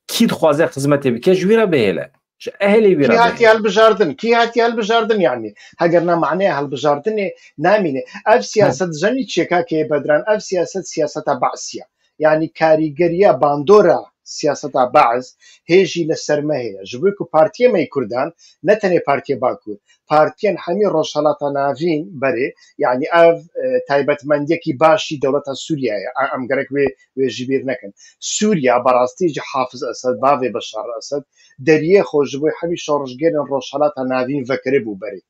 kî dixwaze xizmetê bike, ji wî re bihêle. Ji ehlê wî re Kî hatiye bihêle. hilbijardin? Kî hatiye hilbijardin yanî? Heger na maneya hilbijardinê namîne. Ev siyaset jenî çêka kê Bedran, ev siyaset siyaseta Be'siya. Yanî karîgeriya bandora siyaseta Be'z hê jî li ser me heye. Ji bo ku partiyê me yê Kurdan, ne tenê partiyê Bakur, partiyên hemî Rojhelata Navîn berê, yanî ev, e, taybetmendiyekî başî dewleta Sûriyeyê ye. E, em gerek wê, wê ji bîr nekin. Sûriya, berastî jî Hafiz Esed, bavê Beşar Esed, deriyê xwe ji bo hemî şorişgerên Rojhelata Navîn vekiribû berê.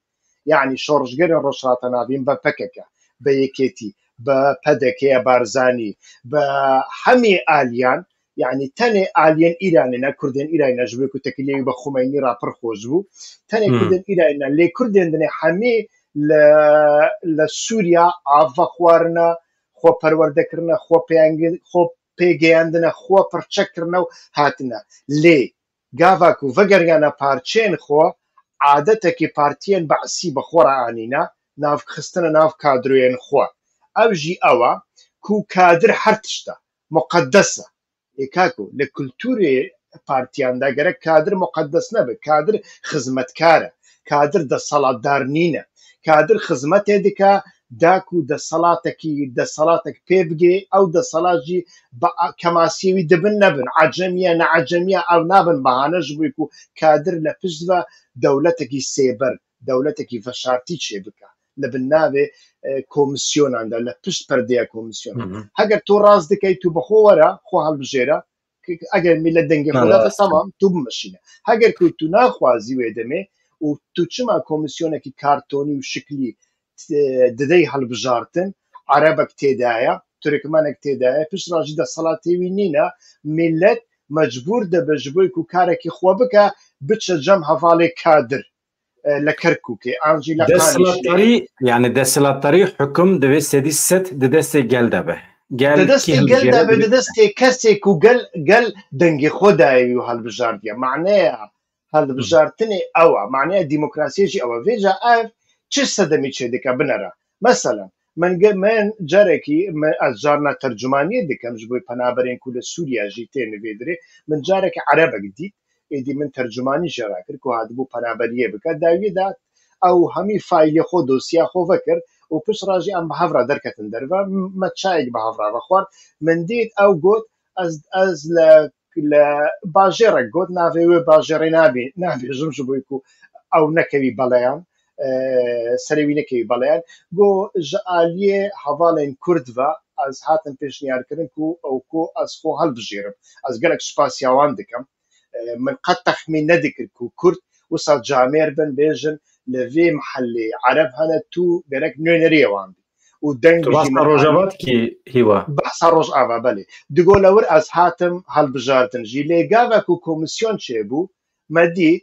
Yanî şorişgerên Rojhelata Navîn bi P K K, bi Yekêtî, bi P D K ya Barzanî, bi hemî aliyan, yanî tenê aliyên Îranê ne, Kurdên Îranê ne, ji bo ku tekiliyê wî bi Xumeynî re pir xweş bû. Tenê Hmm. Kurdên Îranê ne, lê Kurdên dinê hemî li, li Sûriya av vexwarine, xwe perwerde kirine, xwe pêyangin-, xwe pêgeyandine, xwe pirçe kirine û hatine. Lê gava ku vegeriyane parçeyên xwe, adetekî partiyên Be'sî bi xwe re anîne, nav xistine nav kadroyên xwe. Ew jî ew e ku kadir her tişt e, muqeddes e. Ê kako, li kulturê partiyan de gerek kadir muqeddes nebe, kadir xizmetkar e, kadir desthilatdar nîne. Kadir xizmetê dike, da ku desthilatekî, desthilatek pê bigê, ew desthilat jî bi a-, kemasiyê wî dibin nebin. Ecemî ye, ne ecemî ye, ew nabin bahane ji bo ku kadir li pişt ve dewletekî sêber, dewletekî veşartî çêbike. Li bin navê, e, komisyonan de, li pişt perdeya komisyonan. Hı hı. Heger tu rast dikey, tu bi xwe were, xwe hilbijêre, eger milet dengê xwe da, tamam, tu bimeşîne. Heger ku tu naxwazî wê demê û tu çima komisyonekî kartonî û şiklî, e, didey hilbijartin, erebek têde ye, turkmenek têde ye, piştre jî desthilatê wî nîne, milet mecbûr dibe ji bo ku karekî xwe bike, biçe cem hevalê kadir, e, li Kerkûkê, an jî li Qanîşê. Desthilatdarî, yani desthilatdarî, hukum divê sedî sed di destê gel de be. Gel Di destê gel de be, di destê kesê ku gel, gel dengê xwe daye wî û hilbijardiye. Maneya hilbijartinê ew e. Maneya demokrasiyê jî ew e. Vêca ev çi sedemî çêdike binere? Mesela, min ge-, min carekî, min, ez carna tercumaniyê dikim ji bo penaberên ku li Sûriye jî tên vê dirê. Min carekî erebek dît, êdî min tercumanî jê re kir ku hatibû penaberiyê bike. Dawiyê de ew hemî faîlê xwe, dosya xwe vekir û piştre jî em bi hev re derketin derve. M-, me çayek bi hev re vexwar. Min dît ew got, ez, ez li, li bajêrek got, navê wê bajêrê nabê-, nabêjim ji bo ku ew nekevî beleyan, e, serê wî nekevî beleyan. Got, ji aliyê hevalên Kurd ve ez hatim pêşniyarkirin ku ew ku ez xwe hilbijêrim. Ez gelek spasiya wan dikim. E, min qet texmîn nedikir ku Kurd wisa camêr bin, bêjin, li vê mihellê Ereb hene, tu gerek nûneriyê wan bî. Û û deng Tu bi jî bahsa min Rojava anî. Dikî, Hîwa? Bahsa Rojava, belê. Digo lewir ez hatim hilbijartin jî. Lê gava ku komîsyon çêbû, me dît,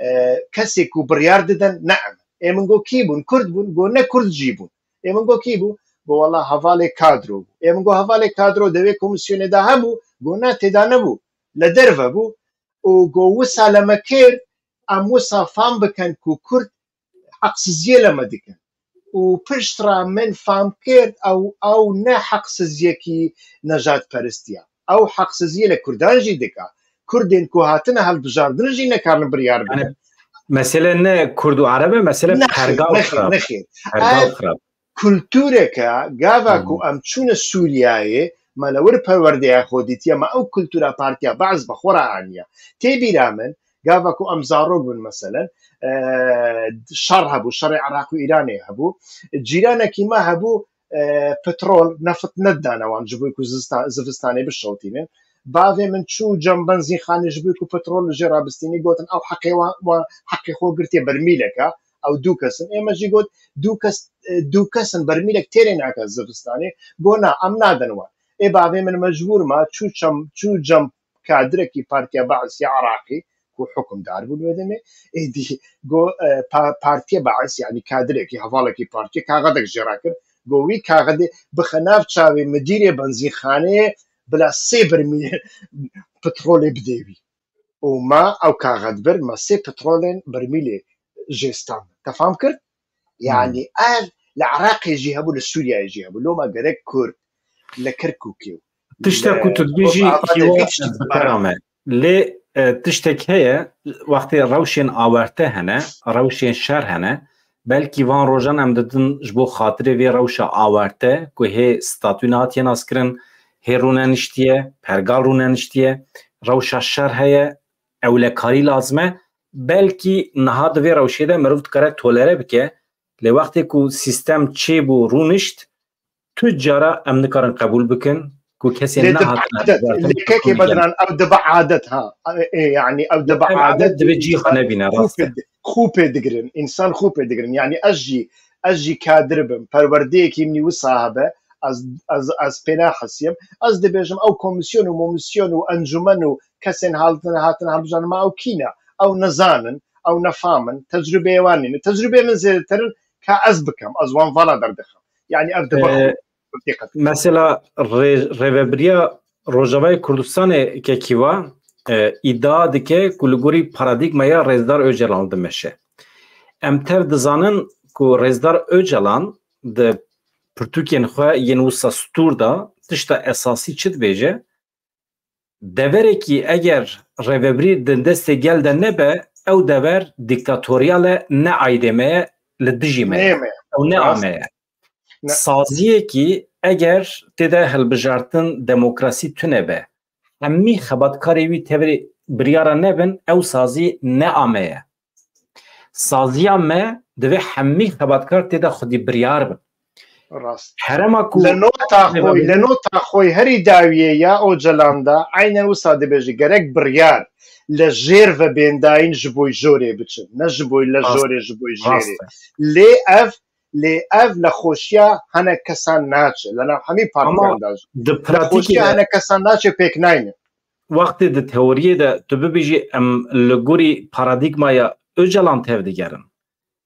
e, kesê ku biryar didin, ne em. Ê min got, kî bûn? Kurd bûn? Got, ne kurd jî bûn. Ê min got, kî bû? Got, wela hevalê kadro bû. Ê min got, hevalê kadro di wê komîsyonê de hebû? Got, na, tê de nebû. Li derve bû. Û got, wisa li me kir, em wisa fam bikin ku kurd heqsiziyê li me dikin. Û piştre min fam kir, ew, ew ne heqsiziyekî nejadperistî ye. Ew heqsiziyê li kurdan jî dike. Kurdên ku hatine hilbijardin jî nekarin biryar bidin. Yani, mesele ne kurd û ereb e, mesele Nexêr, pergal nexêr, xirab. Nexêr. Pergal Ev xirab. Kultureke, gava Hı hı. ku em çûne Sûriyeyê, me li wir perwerdeya xwe dîtiye, me ew kultura Partiya Be'es bi xwe re aniye. Tê bîra min, gava ku em zarok bûn, meselen, e, şer hebû, şerê Iraq û Îranê hebû. Cîranekî me hebû, e, petrol, neft nedidane wan, ji bo ku zista-, zivistanê bişewtînin. Bavê min çû cem benzînxanê, ji bo ku petrol li jê rabistînî, gotin, ew heqê wan, wan heqê xwe girtiye bermîleke, ew du kes in. Ê me jî got, du kes, e, du kes in, bermîlek têrê nake zivistanê. Got, na, em nadin wan. Ê bavê min mecbûr ma, çû çem, çû cem kadirekî Partiya Be'es ya Iraqî, ku hukimdar bûn wê demê. Êdî got, e, pa-, Partiya Be'es, yanî kadirekî, hevalekî partiyê, kaxedek jê re kir. Got, wî kaxedê bixe nav çavê midîrê benzînxaneyê, bila sê bermîl petrolê bidê wî. Û me ew kaxed bir, me sê petrolên bermîlê jê stand. Te fam kir? Yanî Hmm. ev li Iraqê jî hebû, li Sûriyeyê jî hebû. Loma gerek Kurd li Kirkûkê û Tiştek li ku tu dibêjî, Rojava Hîwa, vê tiştî ez dibara. Bikera me. Lê, e, tiştek heye, wextê rewşên awarte hene, rewşên şer hene. Belkî van rojan em didin ji bo xatirê vê rewşa awarte ku hê statû nehatiye naskirin, hê rûneniştiye, pergal rûneniştiye, rewşa şer heye, ewlekarî lazim e. Belkî niha di vê rewşê de mirov dikare tolere bike, lê wextê ku sîstem çêbû, rûnişt, tu cara em nikarin qebûl bikin ku kesên Lê dibe nehatine adet, hilbijartin lê kekê hukûmî Bedran, ev dibe adet, ha. E, e, yanî ev dibe Ev adet adet divê cî xwe însan nebîne, rast e. Xûpê di-, xûpê digirin, însan xûpê digirin. Yanî ez jî, ez jî kadir bim, perwerdeyekî min wisa hebe, ez, ez, ez pê nahesiyim. Ez dibêjim, ew komîsyon û momîsyon û encûmen û kesên hatin, hatin hilbijartin, ma ew kî ne? Ew nizanin, ew nefam in, tecrûbeyê wan nîne. Tecrûbeyê min zêdetir in ka ez bikim, ez wan vala derdixim. Yanî ev dibe Ee, xwe. Mesela rê-, rêvebiriya Rojavayê Kurdistanê kekî va, e, îdia dike ku li gorî paradîgmaya Rêzdar Ocalan dimeşe. Em tev dizanin ku Rêzdar Ocalan di pirtûkên xwe yên wisa stûr de tişta esasî çi dibêje? Deverekî eger rêvebirî di destê gel de nebe, ew dever dîktatoriyal e, ne aydê me ye, li dijî me ye. Nê me ye. Ew ne Rast. ame ye. Ne. Saziyekî eger tê de hilbijartin demokrasî tune be, hemî xebatkarê wî tevî biryara nebin, ew sazî ne ame ye. Saziya me divê hemî xebatkar tê de xwedî biryar bin. Rast. Herema ku Li nota xwe, li nota xwe herî dawiyê ya Ocalan de eynen wisa dibêje, gerek biryar li jêr ve bên dayîn ji bo jorê biçin, ne ji bo li Rast. jorê, ji bo jêrê. Rast e. Lê ev, lê ev li xweşiya hinek kesan naçe, li nav hemî partiyan Ama de jî. Di Li pratikê xweşiya de hinek kesan naçe, pêk nayne. Wextê di teoriyê de tu bibêjî, em li gorî paradîgmaya Ocalan tevdigerin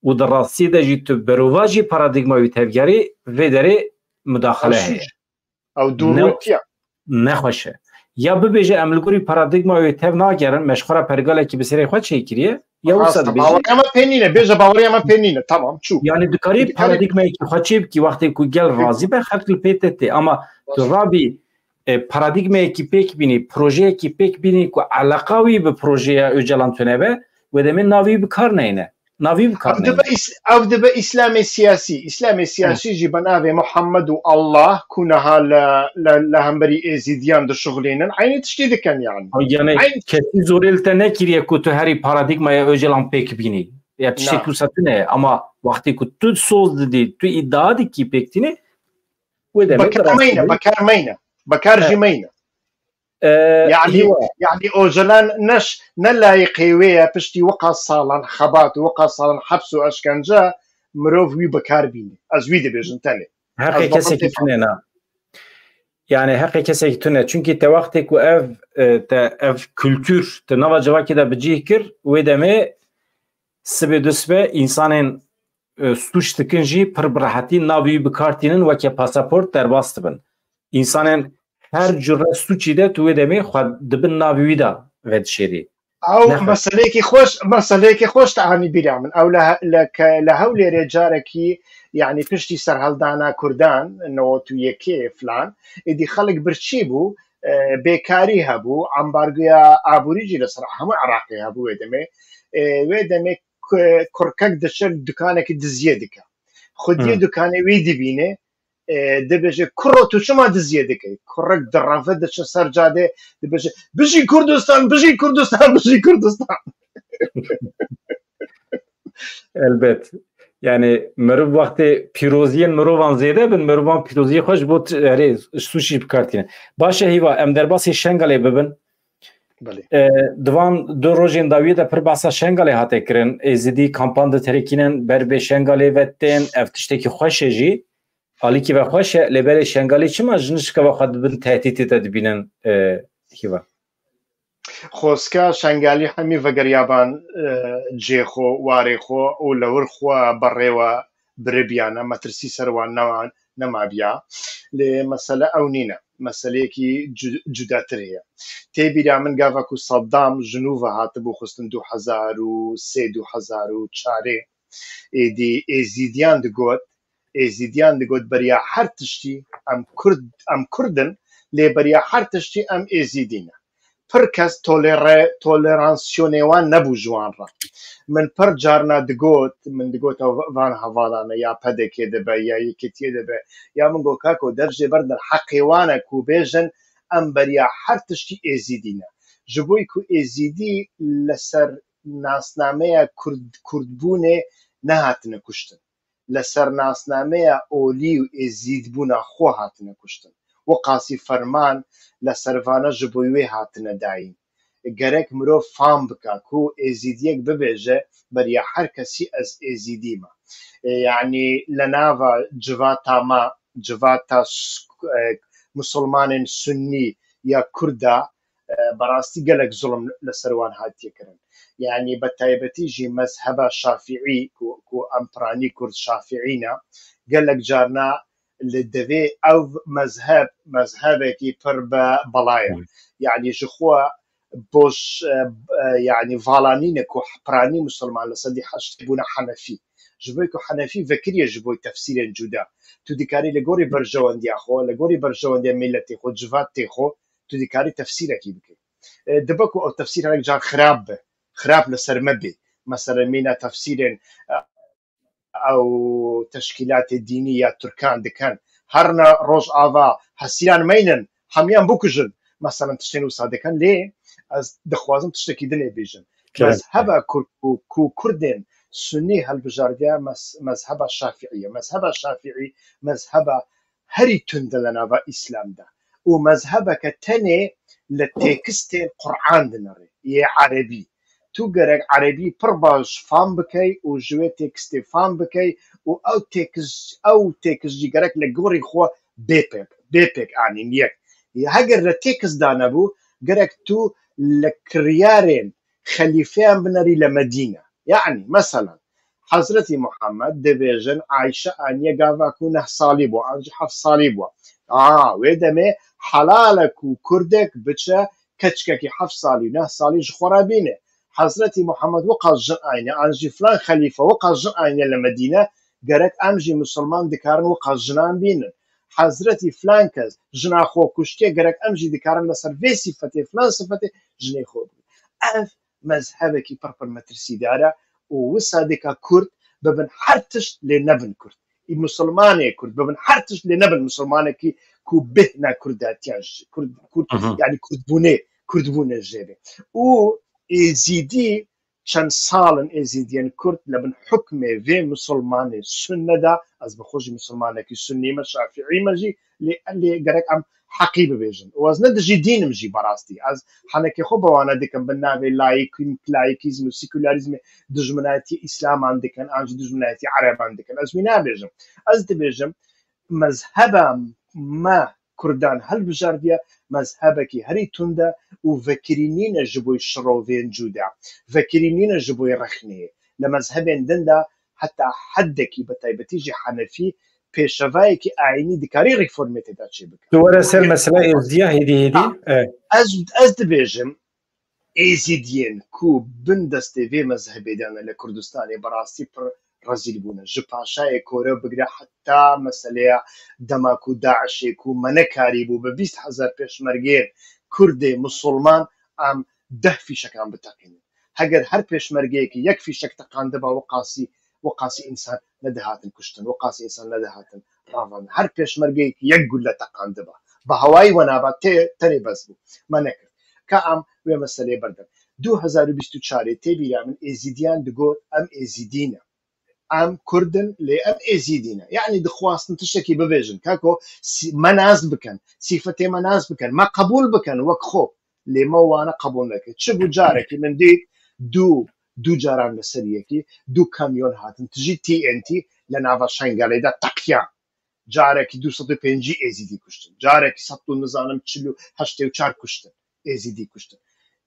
û di rastiyê de jî tu berovajî paradîgma wî tevgerî, vê derê mudaxele Ew heye. Sûc. Ew Ne, dûrûtiya. Nexweş e. Ya bibêje, em li gorî paradîgma wê tev nagerin, me ji xwe re pergalekî bi serê xwe çêkiriye, ya wisa Rast e, dibêje. Baweriya me pê nîne, bêje baweriya me pê nîne, tamam, çû. Yani dikarî Dikarî paradîgmayekî xwe çê bikî, wextê ku gel razî be, xelk li pê te tê. Ama tu Rast. rabî, e, paradîgmayekî pêk bînî, projeyekî pêk bînî ku eleqa wî bi projeya Ocalan tune be, wê demê navî bi kar neyne. Navî bi kar Ev neyne. dibe îs-, ev dibe Îslamê siyasî. Îslamê siyasî Hı. jî bi navê Muhammed û Allah ku niha li, li, li hemberî Êzîdiyan dişuxulînin, eynî tiştî dikin yani. Yani Eynî kesî zorê li te nekiriye ku tu herî paradîgmaya Ocalan pêk bînî. Ya tiştê Na. ku wisa tune ye. Ama wextê ku tu soz didî, tu îdia dikî pêk tînî, wê demê Bekar meyne, berastinî. bekar meyne. Bekar jî Evet. meyne. Ee, Yani, Hîwa. yani Ocalan neş, ne layiqê wê ye, piştî wiqas salan xebat û wiqas salan heps û eşkence mirov wî bi kar bîne. Ez wî dibêjim tenê. Heqê kesekî tune ne. Yani heqê kesekî tune. Çunkî te wextê ku ev, e, te, ev kultur te nava civakê de bi cih kir, wê demê sibê du sibe însanên, e, sûc dikin jî pir bi rehetî navê wî bi kar tînin, weke pasaport derbas dibin. Însanên her cure sûcî de tu wê demê xwe dibin navê wî de vedişêrî. Ew meseleyekî xweş, meseleyekî xweş te anî bîra min. Ew li, li, ke, li Hewlêrê carekî, yanî piştî serhildana Kurdan, newet û yekê filan, êdî xelk birçî bû, e, bêkarî hebû, ambargoya aborî jî li ser hemû Iraqê hebû wê demê. E, wê demê ku-, kurkek diçe dukanekî diziyê dike. Xwediyê Hmm. dukanê wî dibîne, e, dibêje, "Kuro, tu çima diziyê dikey?" Kurek direve diçe ser cadê, dibêje, "Bijî Kurdistan, bijî Kurdistan, bijî Kurdistan." Elbet. Yani meriv wextê pîroziyên mirovan zêde bin, mirovan pîroziyê xwe ji bo t-, erê, sûcî bi kar tînin. Baş e Hîva, em derbasî Şengalê bibin. Belê. E, di van du rojên dawiyê de pir behsa Şengalê hate kirin. Êzidî kampan diterekînin, ber bê Şengalê ve tên, ev tiştekî xweş e jî. Alîkî ve xweş e, lê belê Şengalî çima ji nişka ve xwe di bin tehdîtê de dibînin, e, Hîva? Xwezka Şengalî hemî vegeriyaban, e, cihê xwe, warê xwe û li wir xwe berê we biribiyane, metirsî ser wan nema-, nemabiya. Lê mesele ew nîne. Meseleyekî cu-, cudatir heye. Tê bîra min gava ku Saddam ji nû ve hatibû xwestin du hezar û sê, du hezar û çarê, êdî Êzîdiyan digot, Êzîdiyan digot, "Beriya her tiştî em Kurd, em Kurd in, lê beriya her tiştî em Êzîdî ne." Pir kes tolere-, toleransiyonê wan nebû ji wan re. Min pir carna digot, min digot, "Ew van hevalane ya P D K de be, ya Yekîtiyê de be." Ya min got, "Kako, dev jê berdin, heqê wan e ku bêjin, em beriya her tiştî Êzîdî ne." Ji bo ku Êzîdî li ser nasnameya Kurd, Kurdbûnê nehatine kuştin. Li ser nasnameya olî û êzîdbûna xwe hatine kuştin. Wiqasî Ferman li ser vana ji bo wê hatine dayîn. Gerek mirov fam bika ku êzîdiyek bibêje, beriya her kesî ez êzîdî me. E, yanî li nava civata me, civata s-, e, misilmanên sunnî ya kurda, e, berastî gelek zulm li ser wan hatiye kirin. Yanî bi taybetî jî mezheba şafîî ku, ku em piranî kurd şafîî ne, gelek carna li devê ev mezheb, mezhebekî pir be bela ye. Hmm. Yanî ji xwe boş, e, e, yanî vala nîne ku piranî musulman li sedî heştê bûne henefî. Ji bo ku henefî vekiriye ji bo tefsîrên cuda. Tu dikarî li gorî berjewendiya xwe, li gorî berjewendiya miletê xwe, civatê xwe, tu dikarî tefsîrekî bikî. E, dibe ku ew tefsîr hinek car xirab be, xirab li ser me bê. Mesela mîna tefsîrên, e, ew teşkîlatê dînî ya Tirkan dikin. Herine Rojava, hesîran meynin, hemiyan bikujin. Mesela tiştên wisa dikin, lê ez dixwazim tiştekî din ê bêjim. Kerem. Mezheba Kurd ku, ku Kurdên Sunnî hilbijardiye mez-, mezheba Şafîî ye. Mezheba Şafîî mezheba herî tund e li nava Îslam de. Û mezhebeke tenê li têkistên Quran dinere, yê erebî. Tu gerek erebî pir baş fam bikey û ji wê têkistê fam bikey û ew têkist, ew têkist jî gerek li gorî xwe bê pêk, bê pêk anîn yek. Heger li têkist danebû, gerek tu li kiryarên xelîfeyan binerî li Medîne. Yanî, meselan, Hezretî Muhammed dibêjin, Ayşe aniye gava ku neh salî bû, an jî heft salî bû. A, wê demê helal e ku kurdek biçe keçikekî heft salî, neh salî ji xwe re bîne. Hezretî Muhammed wiqas jin ayne, an jî filan xelîfe wiqas jin ayne li Medîne, gerek em jî misilman dikarin wiqas jinan bînin. Hezretî filan kes jina xwe kuştiye, gerek em jî dikarin li ser vê sifetê, filan sifetê jinê xwe bigrin. Ev mezhebekî pir pir metirsîdar e û wisa dika Kurd bibin her tişt lê nebin Kurd. Ê Musulmanê Kurd bibin her tişt lê nebin Musulmanekî ku bêhna Kurdatiyan ji Kurd, Kurd, Hı hı. yani Kurdbûnê, Kurdbûnê jê bê. Û Êzîdî çend sal in Êzîdiyên Kurd li bin hukmê vê Musulmanê Sunne de, ez bi xwe jî Musulmanekî Sunnî me, Şafîî me jî, lê, lê gerek em heqî bibêjin. Û ez ne dijî dîn im jî berastî. Ez henekê xwe bi wana dikim, bi navê layîk-, layîkîzm û sekularîzmê dijminayetî Îslaman dikin, an jî dijminayetî Ereban dikin. Ez wî nabêjim. Ez dibêjim, Mezheba me Kurdan hilbijardiye mezhebekî herî tund e û vekirî nîne ji bo şirovên cuda, vekirî nîne ji bo rexneyê. Li mezhebên din de heta heddekî, bi taybetî jî Henefî, pêşevayekî ayînî dikarî reformê tê de çêbike. Tu were ser mesela Êzidiya hêdî hêdî. Ha, e. Ez, ez dibêjim, Êzidiyên ku bin destê vê mezhebê de ne li Kurdistanê bi rastî pir rezîl bûne. Ji paşayê Kore bigire heta meseleya dema ku DAIŞê ku me nekarîbû bi bîst hezar pêşmergeyên Kurdê Musulman em deh fîşekan biteqînin. Heger her pêşmergeyekî yek fîşek teqandiba, wiqasî, wiqasî însan nedihatin kuştin, wiqasî însan nedihatin ravandin. Her pêşmergeyekî yek gulle teqandiba. Bi hewayî we naba tê, tenê bes bû. Me nekir. Ka em wê meseleyê berdin. Du hezar û bîst û çarê tê bîra min Êzîdiyan digot, em Êzîdî ne. Em Kurd in, lê em Êzîdî ne. Yanî dixwastin tiştekî bibêjin. Kako sî-, me nas bikin, sîfetê me nas bikin, me qebûl bikin wek xwe. Lê me wana qebûl nekir. Çi bû carekî min dît, du, du caran li ser yekî, du kamyon hatin, tijî T N T li nava Şengalê de teqiyan. Carekî du sed û pêncî Êzîdî kuştin. Carekî sed û nizanim çil û heştê û çar kuştin. Êzîdî kuştin.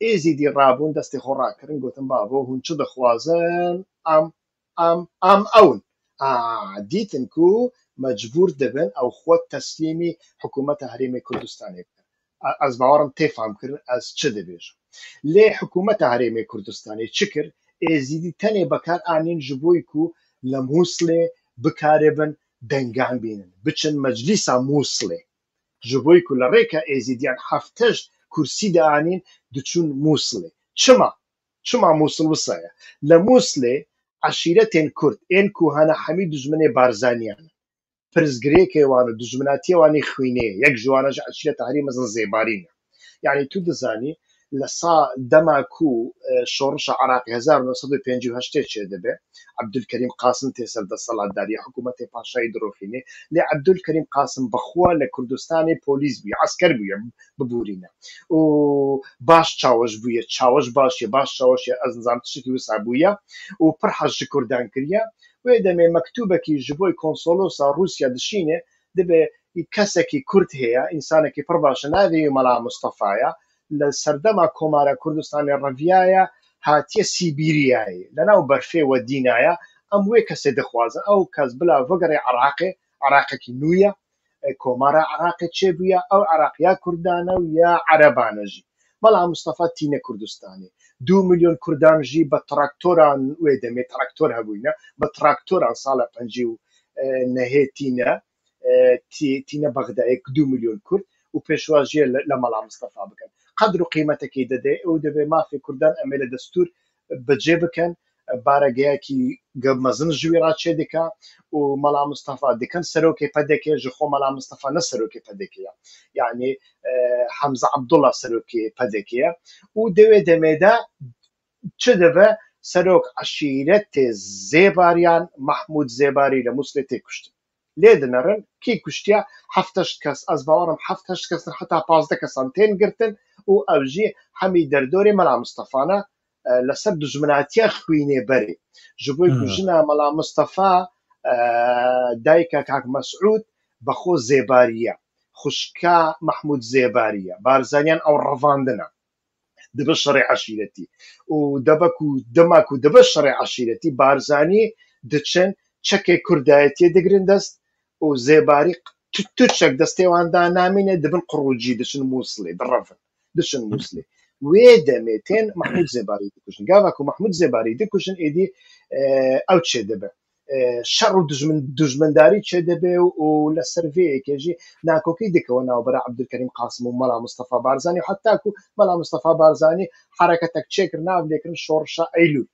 Êzîdî rabûn destê xwe rakirin, gotin, bavo, hûn çi dixwazin? Em, em, em ew in. A, dîtin ku mecbûr dibin ew xwe teslîmî hikûmeta Herêmê Kurdistanê bikin. A, ez bawerim tê famkirin ez çi dibêjim. Lê hikûmeta Herêmê Kurdistanê çi kir? Êzîdî tenê bekar anîn ji bo ku li Mûslê bikaribin dengan bînin, biçin meclîsa Mûslê. Ji bo ku li rêka Êzîdiyan heft heşt kursî dianîn, diçûn Mûslê. Çima? Çima Mûsil wisa ye? Li Mûslê eşîretên Kurd ên ku hene hemî dijminê Barzaniyan in. Pirsgirêkê wan û dijminatiyê wan ê xwînê ye. Yek ji wana jî eşîreta herî mezin Zêbarî ne. Yanî tu dizanî li sa dema ku, e, şorişa Iraqê hezar û neh sed û pêncî û heştê çêdibe, Ebdulkerîm Qasim tê ser desthilatdariya, hikûmetê paşayî dirofînê. Lê Ebdulkerîm Qasim bi xwe li Kurdistanê polîs bûye, esker bûye, bibûrîne. Û baş çaweş bûye, çaweş baş ye, baş çaweş ye, ez nizam tiştekî wisa bûye. Û pir hez ji Kurdan kiriye. Wê demê mektûbekî ji bo konsolosa Rûsya dişîne, dibe kesekî Kurd heye, însanekî pir baş e, navê wî Mela Mistefa ye, li serdema Komara Kurdistanê reviyaye, hatiye Sîbîriyayê, li nav berfê we dînaye, em wê kesê dixwazin. Ew kes bila vegere Iraqê, Iraqekî nû ye, e, Komara Iraqê çêbûye, ew Iraq ya Kurdan e û ya Ereban e jî. Mela Mistefa tîne Kurdistanê. Du milyon Kurdan jî bi traktoran, wê demê traktor hebûyne, bi traktoran sala pêncî û nehê tîne, e, tî-, tîne Bexdayê, du milyon Kurd û pêşwaziyê li, li Mela Mistefa bikin. Qedr û qîmetekî dide û divê mafê Kurdan em ê li destûr bicê bikin, baregeyekî ge-, mezin ji wî re çêdike û Mela Mistefa dikin serokê P D K, ji xwe Mela Mistefa ne serokê P D K ye. Yanî, e, Hemze Abdullah serokê P D K ye û di wê demê de çi dibe serok eşîretê Zêbariyan Mahmûd Zêbarî li Mûslê tê kuştin. Lê dinerin, kî kuştiye? Heft heşt kes, ez bawerim heft heşt kes in, heta pazdeh kesan tên girtin û ew jî hemî derdorê Mela Mistefa ne, e, li ser dijminatiya xwînê berê. Ji bo ku Hmm. jina Mela Mistefa, e, dayika Kak Mesûd bi xwe Zêbarî ye. Xwişka Mahmûd Zêbarî ye. Barzaniyan ew revandine. Dibe şerê eşîretî. Û debe ku, dema ku dibe şerê eşîretî, Barzanî diçin çekê kurdayetiyê digirin dest û Zêbarî tu-, tu çek destê wan da namîne, dibin qurûcî, diçin Mûslê, direvin, diçin Mûslê. Wê demê tên Mahmûd Zêbarî dikujin. Gava ku Mahmûd Zêbarî dikujin, êdî, e, ew çêdibe. E, şer û dijmin-, dijmindarî çêdibe û, û li ser vê yekê jî nakokî dikeve navbera Ebdulkerîm Qasim û Mela Mistefa Barzanî û heta ku Mela Mistefa Barzanî hereketek çêkir, nav lêkirin şorişa Eylûl.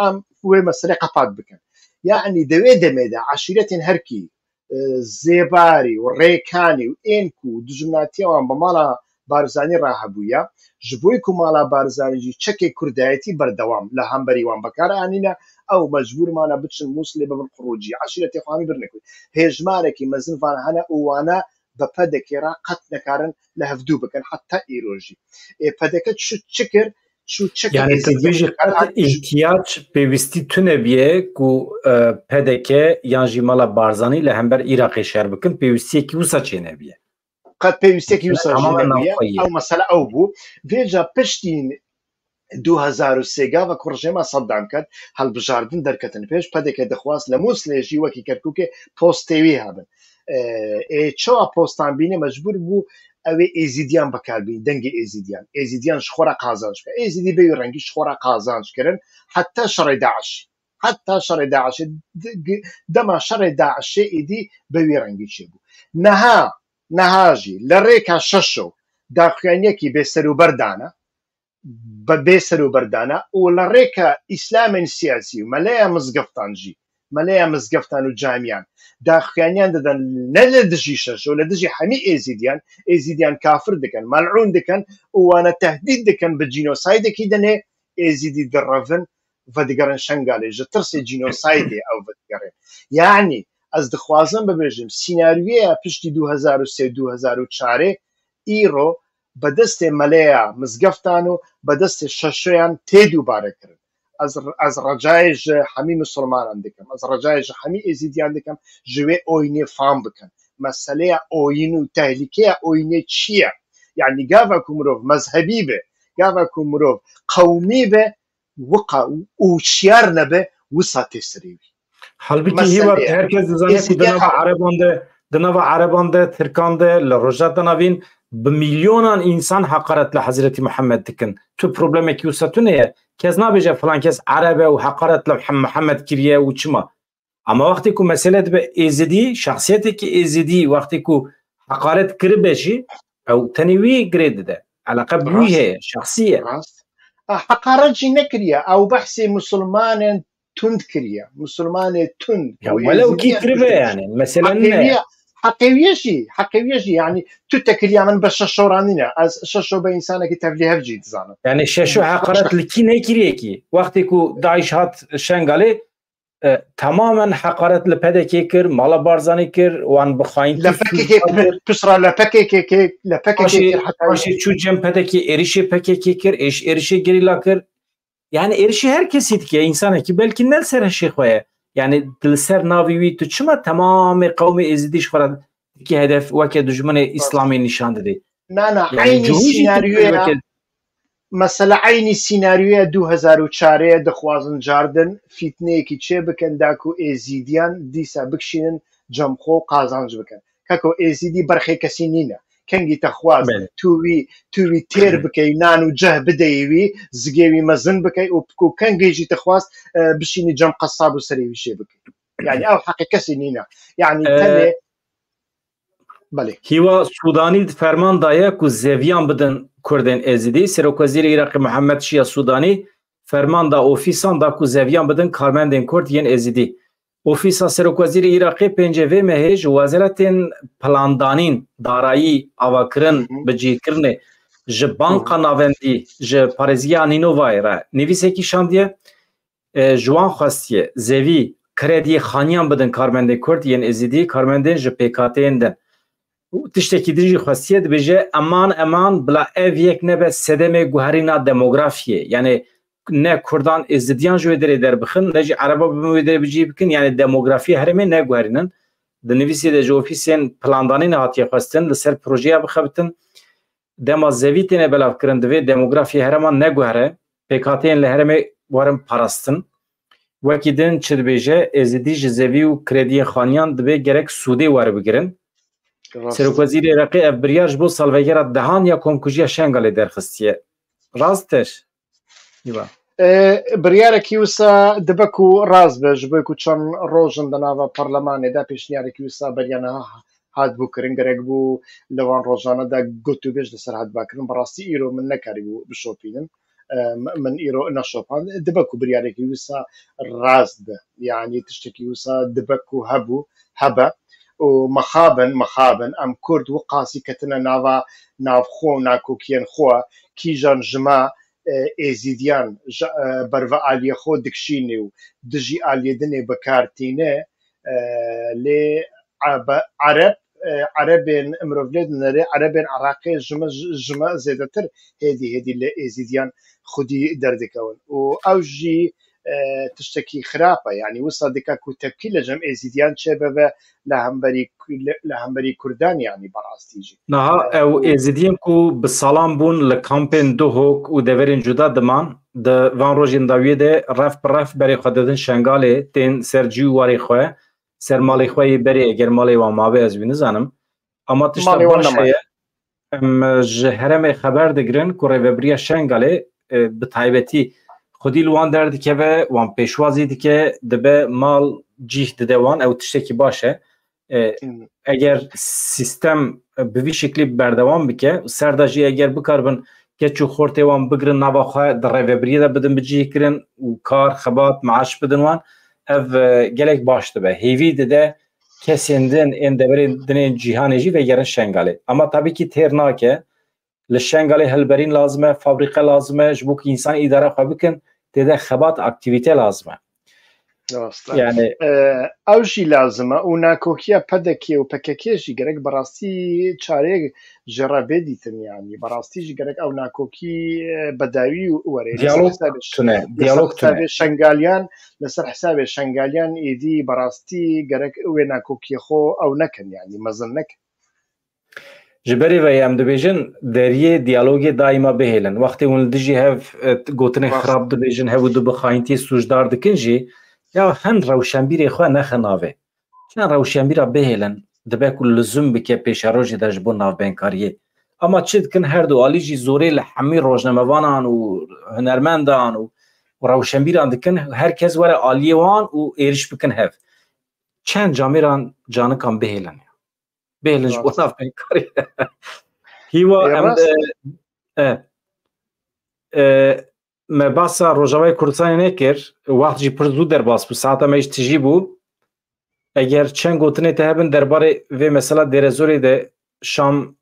Em wê meselê qepat bikin. Yanî di wê demê de eşîretên herkî, e, Zêbarî û Rêkanî û ên ku dijminatiya wan bi Mela Barzanî re hebûye, ji bo ku Mela Barzanî jî çekê kurdayetî berdewam li hemberî wan bikar anîne, ew mecbûr mane biçin Mûslê bibin qurûcî. Eşîretê xwe hemî birine ku hêjmarekî mezin van hene û wane bi P D K re qet nekarin li hevdû bikin heta îro jî. Ê, P D K çi, çi kir? çû çekê Yani tu Êzîdiyan dibêjî qet îhtiyaç pêwîstî tune biye ku, e, P D K yan jî mala Barzanî li hember Iraqê şer bikin, pêwîstiyekî wisa çênebiye. Qet pêwîstiyekî wisa jî Tamamen nebiye. Navxweyî ye. Ew mesele ew bû. Vêca piştî du hezar û sê gava ku rejêma Saddam ket, hilbijardin derketin pêş, P D K dixwast li Mûslê jî wekî Kerkûkê postê wî hebin. E, ê çawa postan bîne mecbûr bû ew ê Êzîdiyan bikar bîn, dengê Êzîdiyan. Êzîdiyan ji xwe re qazanc bike. Êzîdî bi wî rengî ji xwe re qazanc kirin. Heta şerê DAIŞ. Heta şerê DAIŞê, d-, g-, dema şerê DAIŞê êdî bi wî rengî çêbû. Niha, niha jî li rêka Şeşo daxuyaniyekî bêserûberdana, bi bêserûberdana û li rêka îslamên siyasî û meleya mizgeftan jî, meleya mizgeftan û camiyan daxuyaniyan didin, ne li dijî Şeşo, li dijî hemî Êzîdiyan, Êzîdiyan kafir dikin, mel'ûn dikin û wana tehdîd dikin bi cînosaydekî dinê, Êzîdî direvin, vedigerin Şengalê, ji tirsê cînosaydê ew vedigerin. Yani, ez dixwazim bibêjim, sînaryoya piştî du hezar û sê, du hezar û çarê, îro bi destê meleya mizgeftan û bi destê Şeşoyan tê dubare kirin. Ez, ez recayê ji hemî misilmanan dikim, ez recayê ji hemî Êzîdiyan dikim, ji wê oyînê fam bikin. Meseleya oyîn û tehlîkeya oyînê çi ye? Yani gava ku mirov mezhebî be, gava ku mirov qewmî be, wiqa û şiyar nebe, wisa tê serê wî. Halbikî Hiwa, Mesele, herkes dizane ku di nava Ereban de, di nava Ereban de, Tirkan de, li Rojhilata Navîn bi milyonan însan heqaret li Hezretî Muhammed dikin. Tu problemekî wisa tune ye. Kes nabêje filan kes Ereb e û heqaret li Muhammed kiriye û çima. Ama wextê ku mesele dibe Êzidî, şexsiyetekî Êzidî wextê ku heqaret kiribe jî, ew tenê wî girê dide. Eleqe bi wî Rast. heye, şexsî ye. Rast. A, heqaret jî nekiriye. Ew behsê musulmanên tund kiriye. Musulmanê tund. Ya, û welew kî Êzidiyên kiribe tund. yani. Mesele ne. Heqê wî ye, heqê wî ye jî, heqê wî ye jî. Yani tu tekiliya min be Şeşo ranîne. Ez Şeşo be insanekî tevlîhev jî dizanim. Yani Şeşo heqaret li kî nekiriye kî. Wextê ku DAIŞ hat Şengalê, e, tamamen heqaret li P D K kir, mala Barzanî kir, wan bi xayîntî Li P K K sûc kir. Pişra li P K K, li P K K Paşê, kir heta paşê çû cem P D K, êrişê P K K kir, êş-, êrişê gerîla kir. Yani êrişê her kesî dike, însanekî belkî ne li ser hişê xwe ye. Yani li ser navê wî tu çima temamê qewmê Êzidî ji xwe re dikî hedef weke dijminê Îslamê nîşan didî? Na, na, Yani eynî cumhur jî sînaryoya weke Mesela eynî sînaryoya du hezar û çarê ye, dixwazin cardin fîtneyekî çê bikin, da ku Êzîdiyan dîsa bikişînin cem xwe û qazanc bikin. Keko Êzîdî berxê kesî nîne. Kengî te xwaz Belê. tu wî, tu wî têr bikey, nan û ceh bideyî wî, zigê wî mezin bikey û ku kengê jî te xwaz, e, bişînî cem qesab û serê wî jê bikey. Yani ew heqê kesî nîne. Yani Ee, tenê Belê. Hiwa Sûdanî ferman daye ku zeviyan bidin Kurdên Êzidî. Serokwezîrê Iraqê Mihemed Şiya Sûdanî ferman da ofîsan da ku zeviyan bidin karmendên Kurd yên Êzidî. Ofîsa Serokwezîrê Iraqê pêncê vê mehê ji wezeretên plandanîn, darayî, avakirin, Hı hı. bicihkirinê, ji Hı hı. Banka Navendî, ji parêziya Nînovayê re nivîsekî şandiye. E, ji wan xwestiye zevî krediyê xaniyan bidin karmendên Kurd yên Êzidî, karmendên ji pêkhateyên din. Û tiştekî din jî xwestiye, dibêje, eman, eman, bila ev yek nebe sedemê guherîna demografiyê. Yani ne Kurdan Êzidiyan ji wê derê derbixin, ne jî Ereba bi wê derê bicî bikin, yani demografiya herêmê neguherînin. Di nivîsê de ji ofîsên plandanî ne hatiye xwestin, li ser projeya bixebitin. Dema zevî têne belavkirin, divê demografiyê herêman neguhere, pêkhateyên li herêmê werin parastin. Wekî din çi dibêje, Êzidî ji zevî û krediyên xaniyan divê gerek sûdê weribigirin. Rast. Serokwezîrê Iraqê ev biryar ji bo salvegera dehan ya komkujiya Şengalê derxistiye. Rast e? Hiwa. E, biryarek wisa dibe ku rast be, ji bo ku çend roj in di nava parlemanê de pêşniyarek wisa beriya niha hatibû kirin, gerek bû li van rojane de gotûbêj li ser hatibû kirin. Bi rastî îro min nekarîbû bişopînim. E, min îro neşopand. Dibe ku biryarek wisa rast be. Yani tiştekî wisa dibe ku hebû, hebe. Û mixabin, mixabin, em Kurd wiqasî ketine nava navxwe û nakokiyên xwe, kîjan ji me, e, Êzîdiyan ji, e, ber ve aliyê xwe dikişînê û dijî aliyê dinê bi kar tîne, e, lê Ebe-, Ereb e, Erebên mirov lê dinêrê, Erebên Iraqê ji me, ji me zêdetir hêdî hêdî li Êzîdiyan xwedî derdikewin. Û ew jî, e, tiştekî xirab e. Yanî wisa dike ku tepkî li cem Êzîdiyan çêbibe li hemberî, li, li hemberî Kurdan, yanî berastî jî. Niha E, ew û Êzîdiyên ku bi salan bûn li kampên Duhok û deverên cuda diman, di van rojên dawiyê de ref bi ref berê xwe didin Şengalê, tên ser cî û warê xwe, ser malê xwe yê berê, eger malê wan mabe, ez wî nizanim. Ama tişta Malê wan baş nemaye. heye, em ji herêmê xeber digirin ku rêvebiriya Şengalê, e, bi taybetî xwedî li wan derdikeve, wan pêşwazî dike, dibe mal cîh dide wan, ew tiştekî baş e. E, Hmm. eger sîstem bi vî şeklî berdewam bike, ser de jî eger bikaribin keç û xortê wan bigirin nava xwe, di rêvebiriyê de bidin bicihkirin û kar, xebat, meaş bidin wan, ev, e, gelek baş dibe. Hêvî dide kesên din ên deverên din ên cîhanê jî vegerin Şengalê. Ama tabî kî têr nake, li Şengalê hilberîn lazim e, fabrîqe lazim e, ji bo ku însan îdare xwe bikin, tê de xebat, aktîvîte lazim e. Rast e. Yani E, ew jî lazim e û nakokiya P D K û P K K jî gerek bi rastî çareyek ji re bê dîtin, yanî bi rastî jî gerek ew nakokî, e, bedawî were. Lê ser Diyalog hesabê ş-, tune, lê ser diyalog tune. hesabê Şengaliyan, li ser hesabê Şengaliyan êdî bi rastî gerek wê nakokiyê xwe ew nekin, yanî mezin nekin. Ji berî ve em dibêjin deriyê diyalogê daîma bihêlin. Wextê hûn li dijî hev, e, gotinên Rast. xirab dibêjin, hev û du bi xayîntiyê sûcdar dikin jî, ya hin rewşenbîrê xwe nexin navê. Çend rewşenbîra bihêlin, dibe ku lizûm bike pêşerojê de ji bo navbeynkariye. Ama çi dikin, her du alî jî zorê li hemî rojnamevanan û hunermendan û, û rewşenbîran dikin, her kes were aliyê wan û êriş bikin hev. Çend camêran canikan bihêlin. Bêhlinç Rast. Bona fêmkarî. Hîwa Ê, em, rast. e, e, e, me basa Rojavayê Kurdistanê nekir. Wext jî pir zû derbas bû. Saeta me jî tijî bû. Eger çend gotinê te hebin derbarê vê mesela Dêrezorê de Şam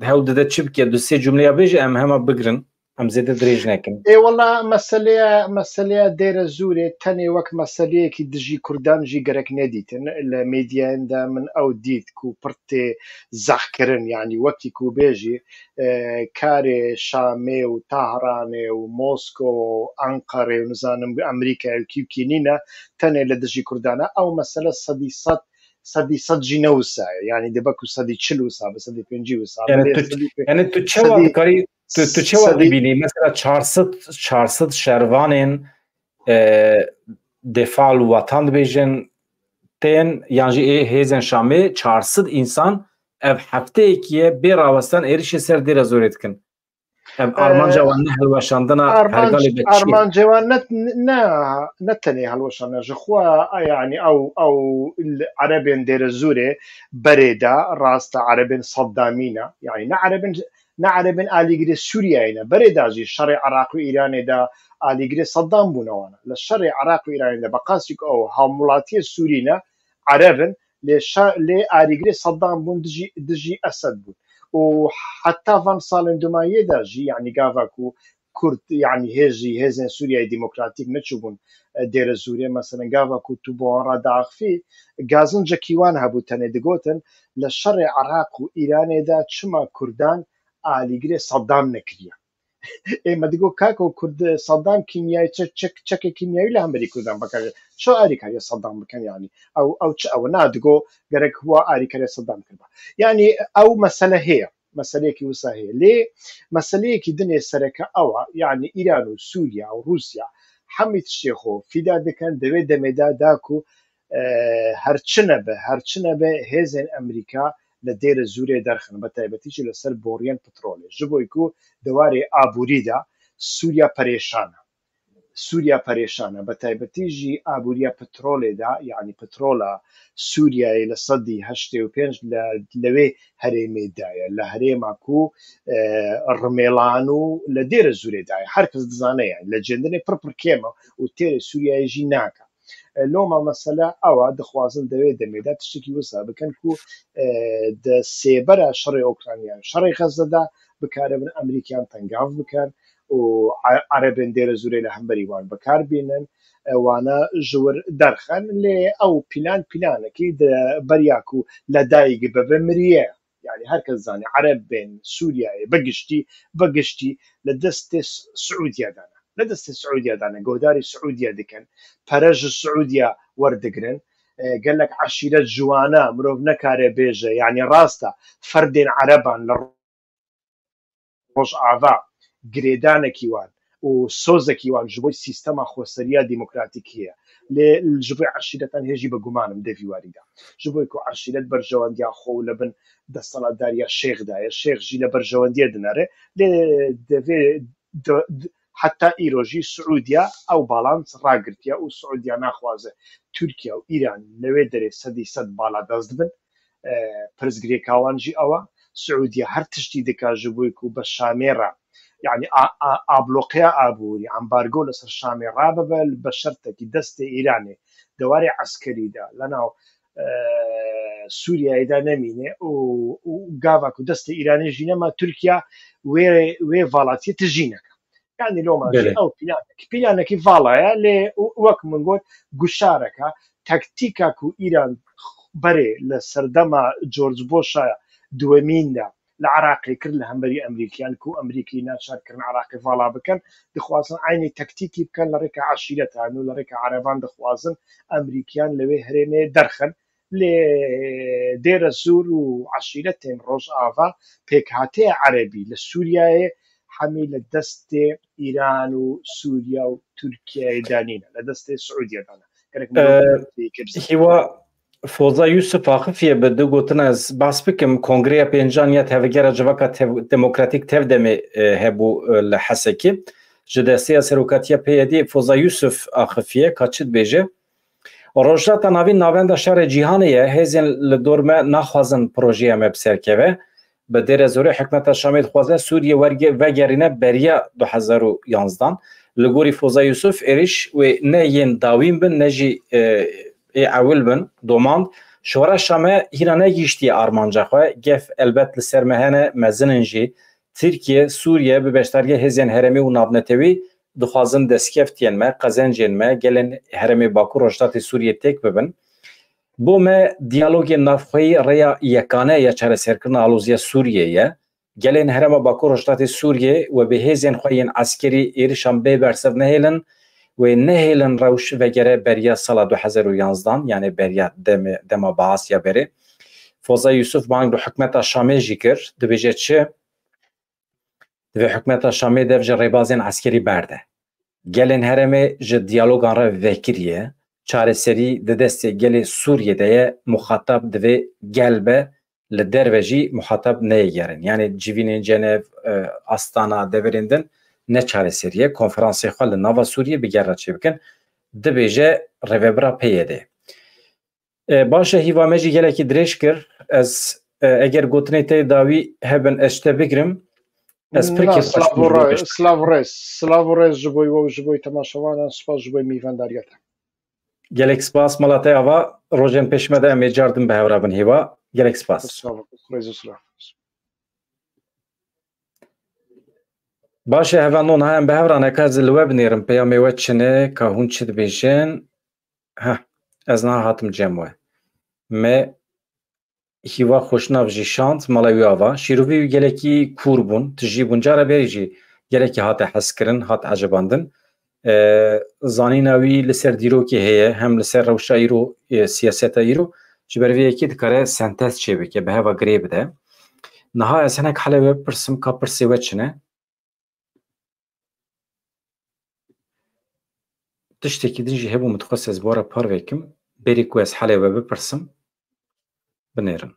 hewl dide çi bike? Du sê cumleya bêje, em hema bigirin. Em zêde dirêj nekin. Ê wela meseleya, meseleya Dêre Zûrê tenê wek meseleyekî dijî Kurdan jî gerek nedîtin. Li medyayan de min ew dît ku pir tê zehkirin, yanî wekî ku bêjî, e, karê Şamê û Tahranê û Mosko û Enqerê û nizanim Amerîkayê û kî û kî nîne, tenê li dijî Kurdan e. Ew mesele sedî sed, sedî sed jî ne wisa ye. Yanî dibe ku sedî çil wisa be, sedî pêncî wisa be. Yani Lê tu, sedî pê-, yani tu çawa sedî dikarî, tu, tu çawa sedî dibînî? Mesela çar sed, çar sed şervanên, e, defa al watan dibêjin, tên, yan jî ê hêzên Şamê, çar sed însan ev hefteyekî ye bê rawestan êrişê ser Dêre Zorê dikin. Ev armanca Ee, wan ne hilweşandina armanc-, pergalê be çi ye? Armancê wan ne, ne, ne tenê hilweşandina. Ji xwe, e, yanî ew, ew li Erebên Dêre Zûrê berê de, rast e, Erebên Seddamî ne. Yanî ne Erebên, ne Erebên alîgirê Sûriyeyê ne. Berê de jî şerê Iraq û Îranê de alîgirê Seddam bûne wan. Li şerê Iraq û Îranê de bi qasî ku ew hemwelatiyê Sûrî ne, Ereb in, lê şa-, lê arîgirê Seddam bûn, dijî, dijî Esed bûn. Û heta van salên domayiyê de jî, yanî gava ku Kurd, yanî hêzî, hêzên Sûriyeyê Demokratîk neçûbûn, e, Dêre Zûrê, meselen, gava ku tu bi wan re diaxivî, gazincekî wan hebû, tenê digotin, li şerê Iraq û Îranê de çima Kurdan alîgirê Seddam nekiriye? Ê me digo, kako Kurd Saddam kîmyayî, çek, çek, çekê kîmyayî li hemberî Kurdan bikare. Çi alîkariya Saddam bikin yanî? Ew, ew çi ew? Na digo gerek wa alîkariya Saddam kirba. Yanî ew mesele heye. Meseleyekî wisa heye. Lê meseleyekî dinê sereke ew e. Yanî Îran û Sûriye û Rûsya hemî tiştê xwe fîda dikin. Di wê demê de da ku, e, her çi nebe, her çi nebe hêzên Amerîka li Dêre Zûrê derxin, bi taybetî jî li ser boriyên petrolê. Ji bo ku di warê aborî de Sûriya perêşan e. Sûriya perêşan e. Bi taybetî jî aboriya petrolê de, yanî petrola Sûriyeyê li sedî heştê û pênc li, li wê herêmê de ye. Li herêma ku, e, Rimêlan û li Dêre Zûrê de ye. Her kes dizane, yanî li cêndinê pir pir kêm e û têrê Sûriyeyê jî nake. E, loma mesele ew e, dixwazin di wê demê de tiştekî wisa bikin ku, e, di sêbera şerê Ukrayna, şerê Xezze de bikaribin Amerîkiyan tengav bikin û E-, Erebên Dêre Zûrê li hemberî wan bi kar bînin. wana ji wir derxin, lê ew plan planekî di beriya ku Ledayîk bibe miriye. Yani her kes zanî Ereb bên Sûriyeyê bi giştî, bi giştî li destê Siûdiya de ne. Li destê Siûdiya de ne. Guhdarî Siûdiya dikin. Pere ji Siûdiya werdigirin. E, gelek eşîret ji wana mirov nekare bêje. Yani rast e ferdên Ereban li Rojava girêdanekî wan û sozekî wan ji bo sîstema xweseriya demokratîkî ye. Lê ji bo eşîretan hê jî bi guman im di vî warî de. Ji bo ku eşîret berjewendiya xwe û li bin desthilatdariya şêx de ye, şêx jî li berjewendiye dinere. Lê divê di, di, heta îro jî Siûdiya ew balans ragirtiye û Siûdiya naxwaze Tirkiye û Îran li wê derê sedî sed bala dest bin. E, pirsgirêka wan jî ew e. Siûdiya her tiştî dike ji bo ku bi Şamê re, yani a, a, abloqeya aborî, ambargo li ser Şamê rabibe, li bi şertekî destê Îranê di warê eskerî de li nav, e, Sûriyeyê de nemîne û, û gava ku destê Îranê jî nema Tirkiye wê, wê valatiyê tijî neke. Yani loma jî Belê. ew planekî, planekî vala ye, lê û wek min got, guşareke, taktîka ku Îran berê li serdema George Bush-a duwemîn de li Iraqê kir li hemberî Emerîkiyan, ku Emerîkî naçar kirin Iraqê vala bikin, dixwazin eynî taktîkî bikin li rêka eşîretan û li rêka Ereban dixwazin Emerîkiyan li wê herêmê derxin. Lê Dêre Zûr û eşîretên Rojava, pêkhateya Erebî li Sûriyeyê hemî li destê Îran û Sûriye û Tirkiyeyê de nîne, li destê Siûdiye de ne. Gerek Ee, mirov pêkê bize. Hiwa Foza Yusuf axifiye bi du gotina ez behs bikim. Kongreya pêncan ya Tevgera Civaka Tev-, Demokratîk Tevdemê, e, hebû, e, li Hesekê. Ji desteya serokatiya P Y D'ê Foza Yusuf axifiye, ka çi dibêje? Rojhilata Navîn navenda şerê cîhanê ye, hêzên li dor me naxwazin projeya me bi ser keve. Bi Dêre Zorê hikûmeta Şamê dixwaze Sûriyê werge-, vegerîne beriya du hezar û yanzdan. Li gorî Foza Yusuf, êrîş wê ne yên dawîn bin, ne jî, e, ê ewil bin, domand. Şoreşa me hîna negihîştiye armanca xwe. Gef elbet li ser me hene, mezin in jî. Tirkiye, Sûriye bi beşdariyê hêzên herêmî û navnetewî dixwazin destkeftiyên me, qezencên me, gelên herêmê Bakur Rojhilatê Sûriyê têk bibin. Bo me diyalogê navxweyî rêya yekane ya çareserkirina aloziya Sûriyê ye. Gelên herêma Bakur Rojhilatê Sûriyê we bi hêzên xwe yên eskerî êrişan bê bersiv nehêlin, wê nehêlin rewş vegere beriya sala du hezar û yanzdan, yanî beriya demê, dema Baas ya berê. Foza Yusuf bang li hikûmeta Şamê jî kir, dibêje çi? Divê hikûmeta Şamê dev ji rêbazên eskerî berde. Gelên herêmê ji diyalogan re vekiriye, çareserî di destê gelê Sûriyê de ye, muxatab divê gel be, li derve jî muxatab neyê gerin. Yanî civînên Cenev, e, Astana, deverên din ne çareserî ye. Konferansê xwe li nava Sûriyê bi gel re çêbikin, dibêje rêvebira P Y D'ê. E, baş e, hîva me jî gelekî dirêj kir. Ez, e, eger gotinê te dawî hebin, ez ji te bigirim. Ez pir Na, kêfxweş silav û bûm, re-, baş. Silav û rêz. Silav û rêz ji bo we û ji bo temaşevanan, spas ji bo mîvandariya te. Gelek spas, mala te ava, rojên pêş me de em ê cardin bi hev re bin hêva. Gelek spas. Sağ ol, rêz û silav. Baş e, hevalno, niha em bi hev re ne, ka ez li we binêrim, peyamê we çi ne, ka hûn çi dibêjin? Heh, ez niha hatim cem we. Me Hîva Xweşnav jî şand, mala wî ava. Şîrovî wî gelekî kûr bûn, tijî bûn. Cara berî jî gelekî hate hezkirin, hat ecebandin. E, zanîna wî li ser dîrokê heye, hem li ser rewşa îro, e, siyaseta îro. Ji ber vê yekê dikare sentez çêbike, bi heva girê bide. Niha ez hinek helê we bipirsim, ka pirsê we çi ne? Tiştekî din jî hebû, min dixwest ez bi we re parve kim. Berî ku ez helê we bipirsim, binêrin.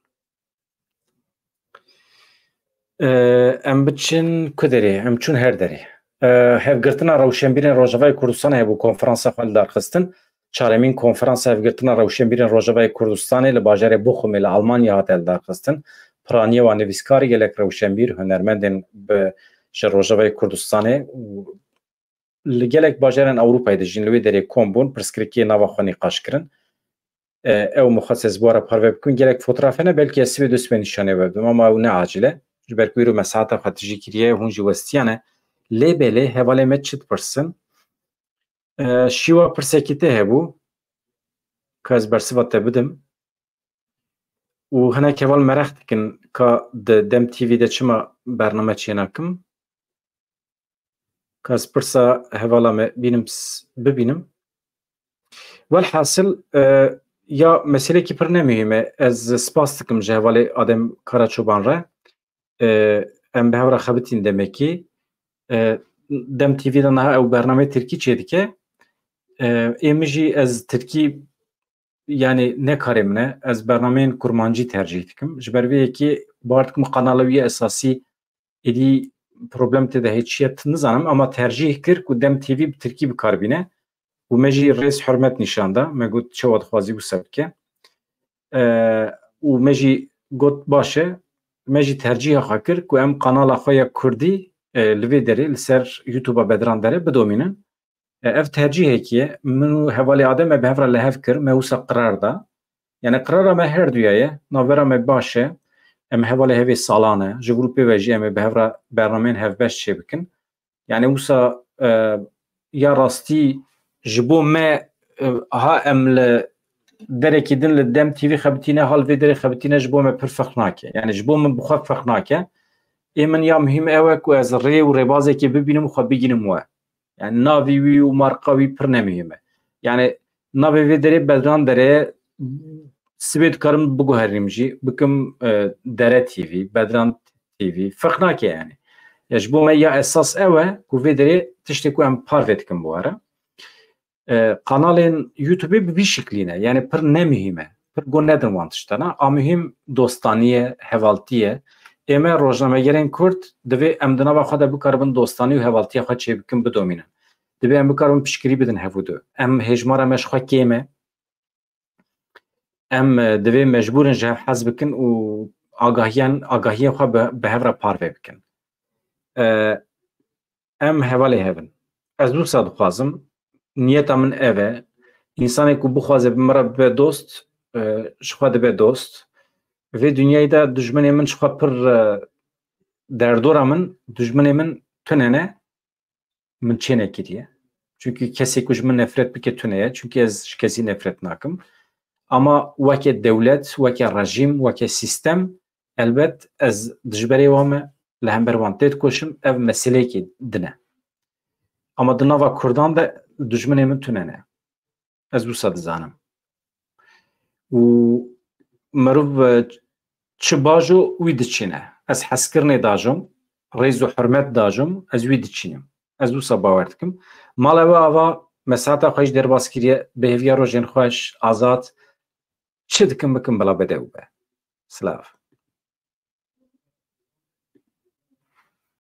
Ee, em biçin ku derê? Em çûn her derê. Ee, hevgirtina rewşenbîrên Rojavayê Kurdistanê hebû, konferansa xwe li dar xistin. Çaremîn konferansa hevgirtina rewşenbîrên Rojavayê Kurdistanê li bajarê Bochumê li Almanya hate lidarxistin. Piraniye wan nivîskar, gelek rewşenbîr, hunermendên bi, ji Rojavayê Kurdistanê û li gelek bajarên Ewropayê dijîn li wê derê kom bûn, pirsgirêkiyê nava xwe nîqaş kirin. E, ew mixwest ez bi we re parve bikim. Gelek fotoğraf hene, belkî ez sibê dû sibê nîşanê we bidim, ama ew ne acil e. Ji ber ku îro me saeta xwe tijî kiriye, hûn jî westiyane. Lê belê hevalê me çi dipirsin? E, şîwa pirsekî te hebû, ka ez bersiva te bidim. Û hinek heval mereq dikin ka di Dem T V de çima bername çênakim. Ka ez pirsa hevala me bînim, s-, bibînim. Welhasil, e, ya meselekî pir ne muhîm e. Ez spas dikim ji hevalê Adem Karaçoban re. E, em bi hev re xebitîn demekî. E, Dem T V de niha ew bernameyê tirkî çêdike. E, ê min jî ez tirkî, yani ne karê min e. Ez bernameyên kurmancî tercîh dikim. Ji ber vê yekê bawer dikim qanala wî ya esasî êdî problem tê de hê çi ye, nizanim, ama tercîh kir ku Dem T V bi tirkî bi kar bîne û me jî rêz hurmet nîşan da. Me got çawa dixwazî wisa bike. E, û me jî got baş e. Me jî tercîha xwe kir ku em qanala xwe ya kurdî, e, li vê derê li ser YouTube-a Bedran Dere bidomînin. E, ev tercîhekî ye. Min û hevalê Adem me bi hev re li hev kir, me wisa qirar da. Yani qirara me her duya ye, navbera me baş e. Em hevalê hevê salan e. Ji vir û pê ve jî em ê bi hev re bernameyên hevbeş çêbikin. Yani wisa, e, ya rastî ji bo me, e, ha em li derekî din li Dem T V xebitîne, ha li vê derê xebitîne ji bo me pir ferq nake. Yani ji bo min bi xwe ferq nake. Ê min ya muhîm ew e ku ez rê û rêbazekê bibînim û xwe bigînim we. Yani navî wî û marka wî pir ne muhîm e. Yani navê vê derê Bedran Dere ye, sibê dikarim biguherînim jî, bikim, e, Dere T V, Bedran T V, ferq nake yani. Ya ji bo me ya esas ew e ku vê derê tiştê ku em parve dikin bi we re. E, kanalên YouTube-ê bi vî şiklî ne. Yani pir ne muhîm e. Pir guh nedin wan tiştana. A muhîm dostanî ye, hevaltî ye. Ê me rojnamegerên Kurd divê em di nava xwe de bikaribin dostanî û hevaltiya xwe çêbikin, bidomînin. Divê em bikaribin piştgirî bidin hev û du. Em hêjmara me ji xwe kêm e. Em, e, divê mecbûr in ji hev hez bikin û agahiyan, agahiyên xwe bi, bi hev re parve bikin. E, em hevalê hev in. Ez wisa dixwazim, niyeta min ev e. Însanê ku bixwaze bi min re bibe dost, e, ji xwe dibe dost. Vê dinyayê de dijminê min ji xwe pir, e, derdora min, dijminê min tune ne, min çê nekiriye. Çunkî kesê ku ji min nefret bike tune ye. Çunkî ez ji kesî nefret nakim. Ama weke dewlet, weke rejîm, weke sîstem, elbet ez dijberê wan me, li hember wan têdikoşim, ev meseleyekî din e. Ama di nava Kurdan de dijminê min tune ne. Ez wisa dizanim. Û mirov, e, çi bajo wî diçîne. Ez hezkirinê dajom, rêz û hurmet dajom, ez wî diçînim. Ez wisa bawer dikim. Mala we ava, me saeta xwe jî derbas kiriye, bi hêviya rojên xweş, azad, çi dikim bikim bila bide û be. Silav.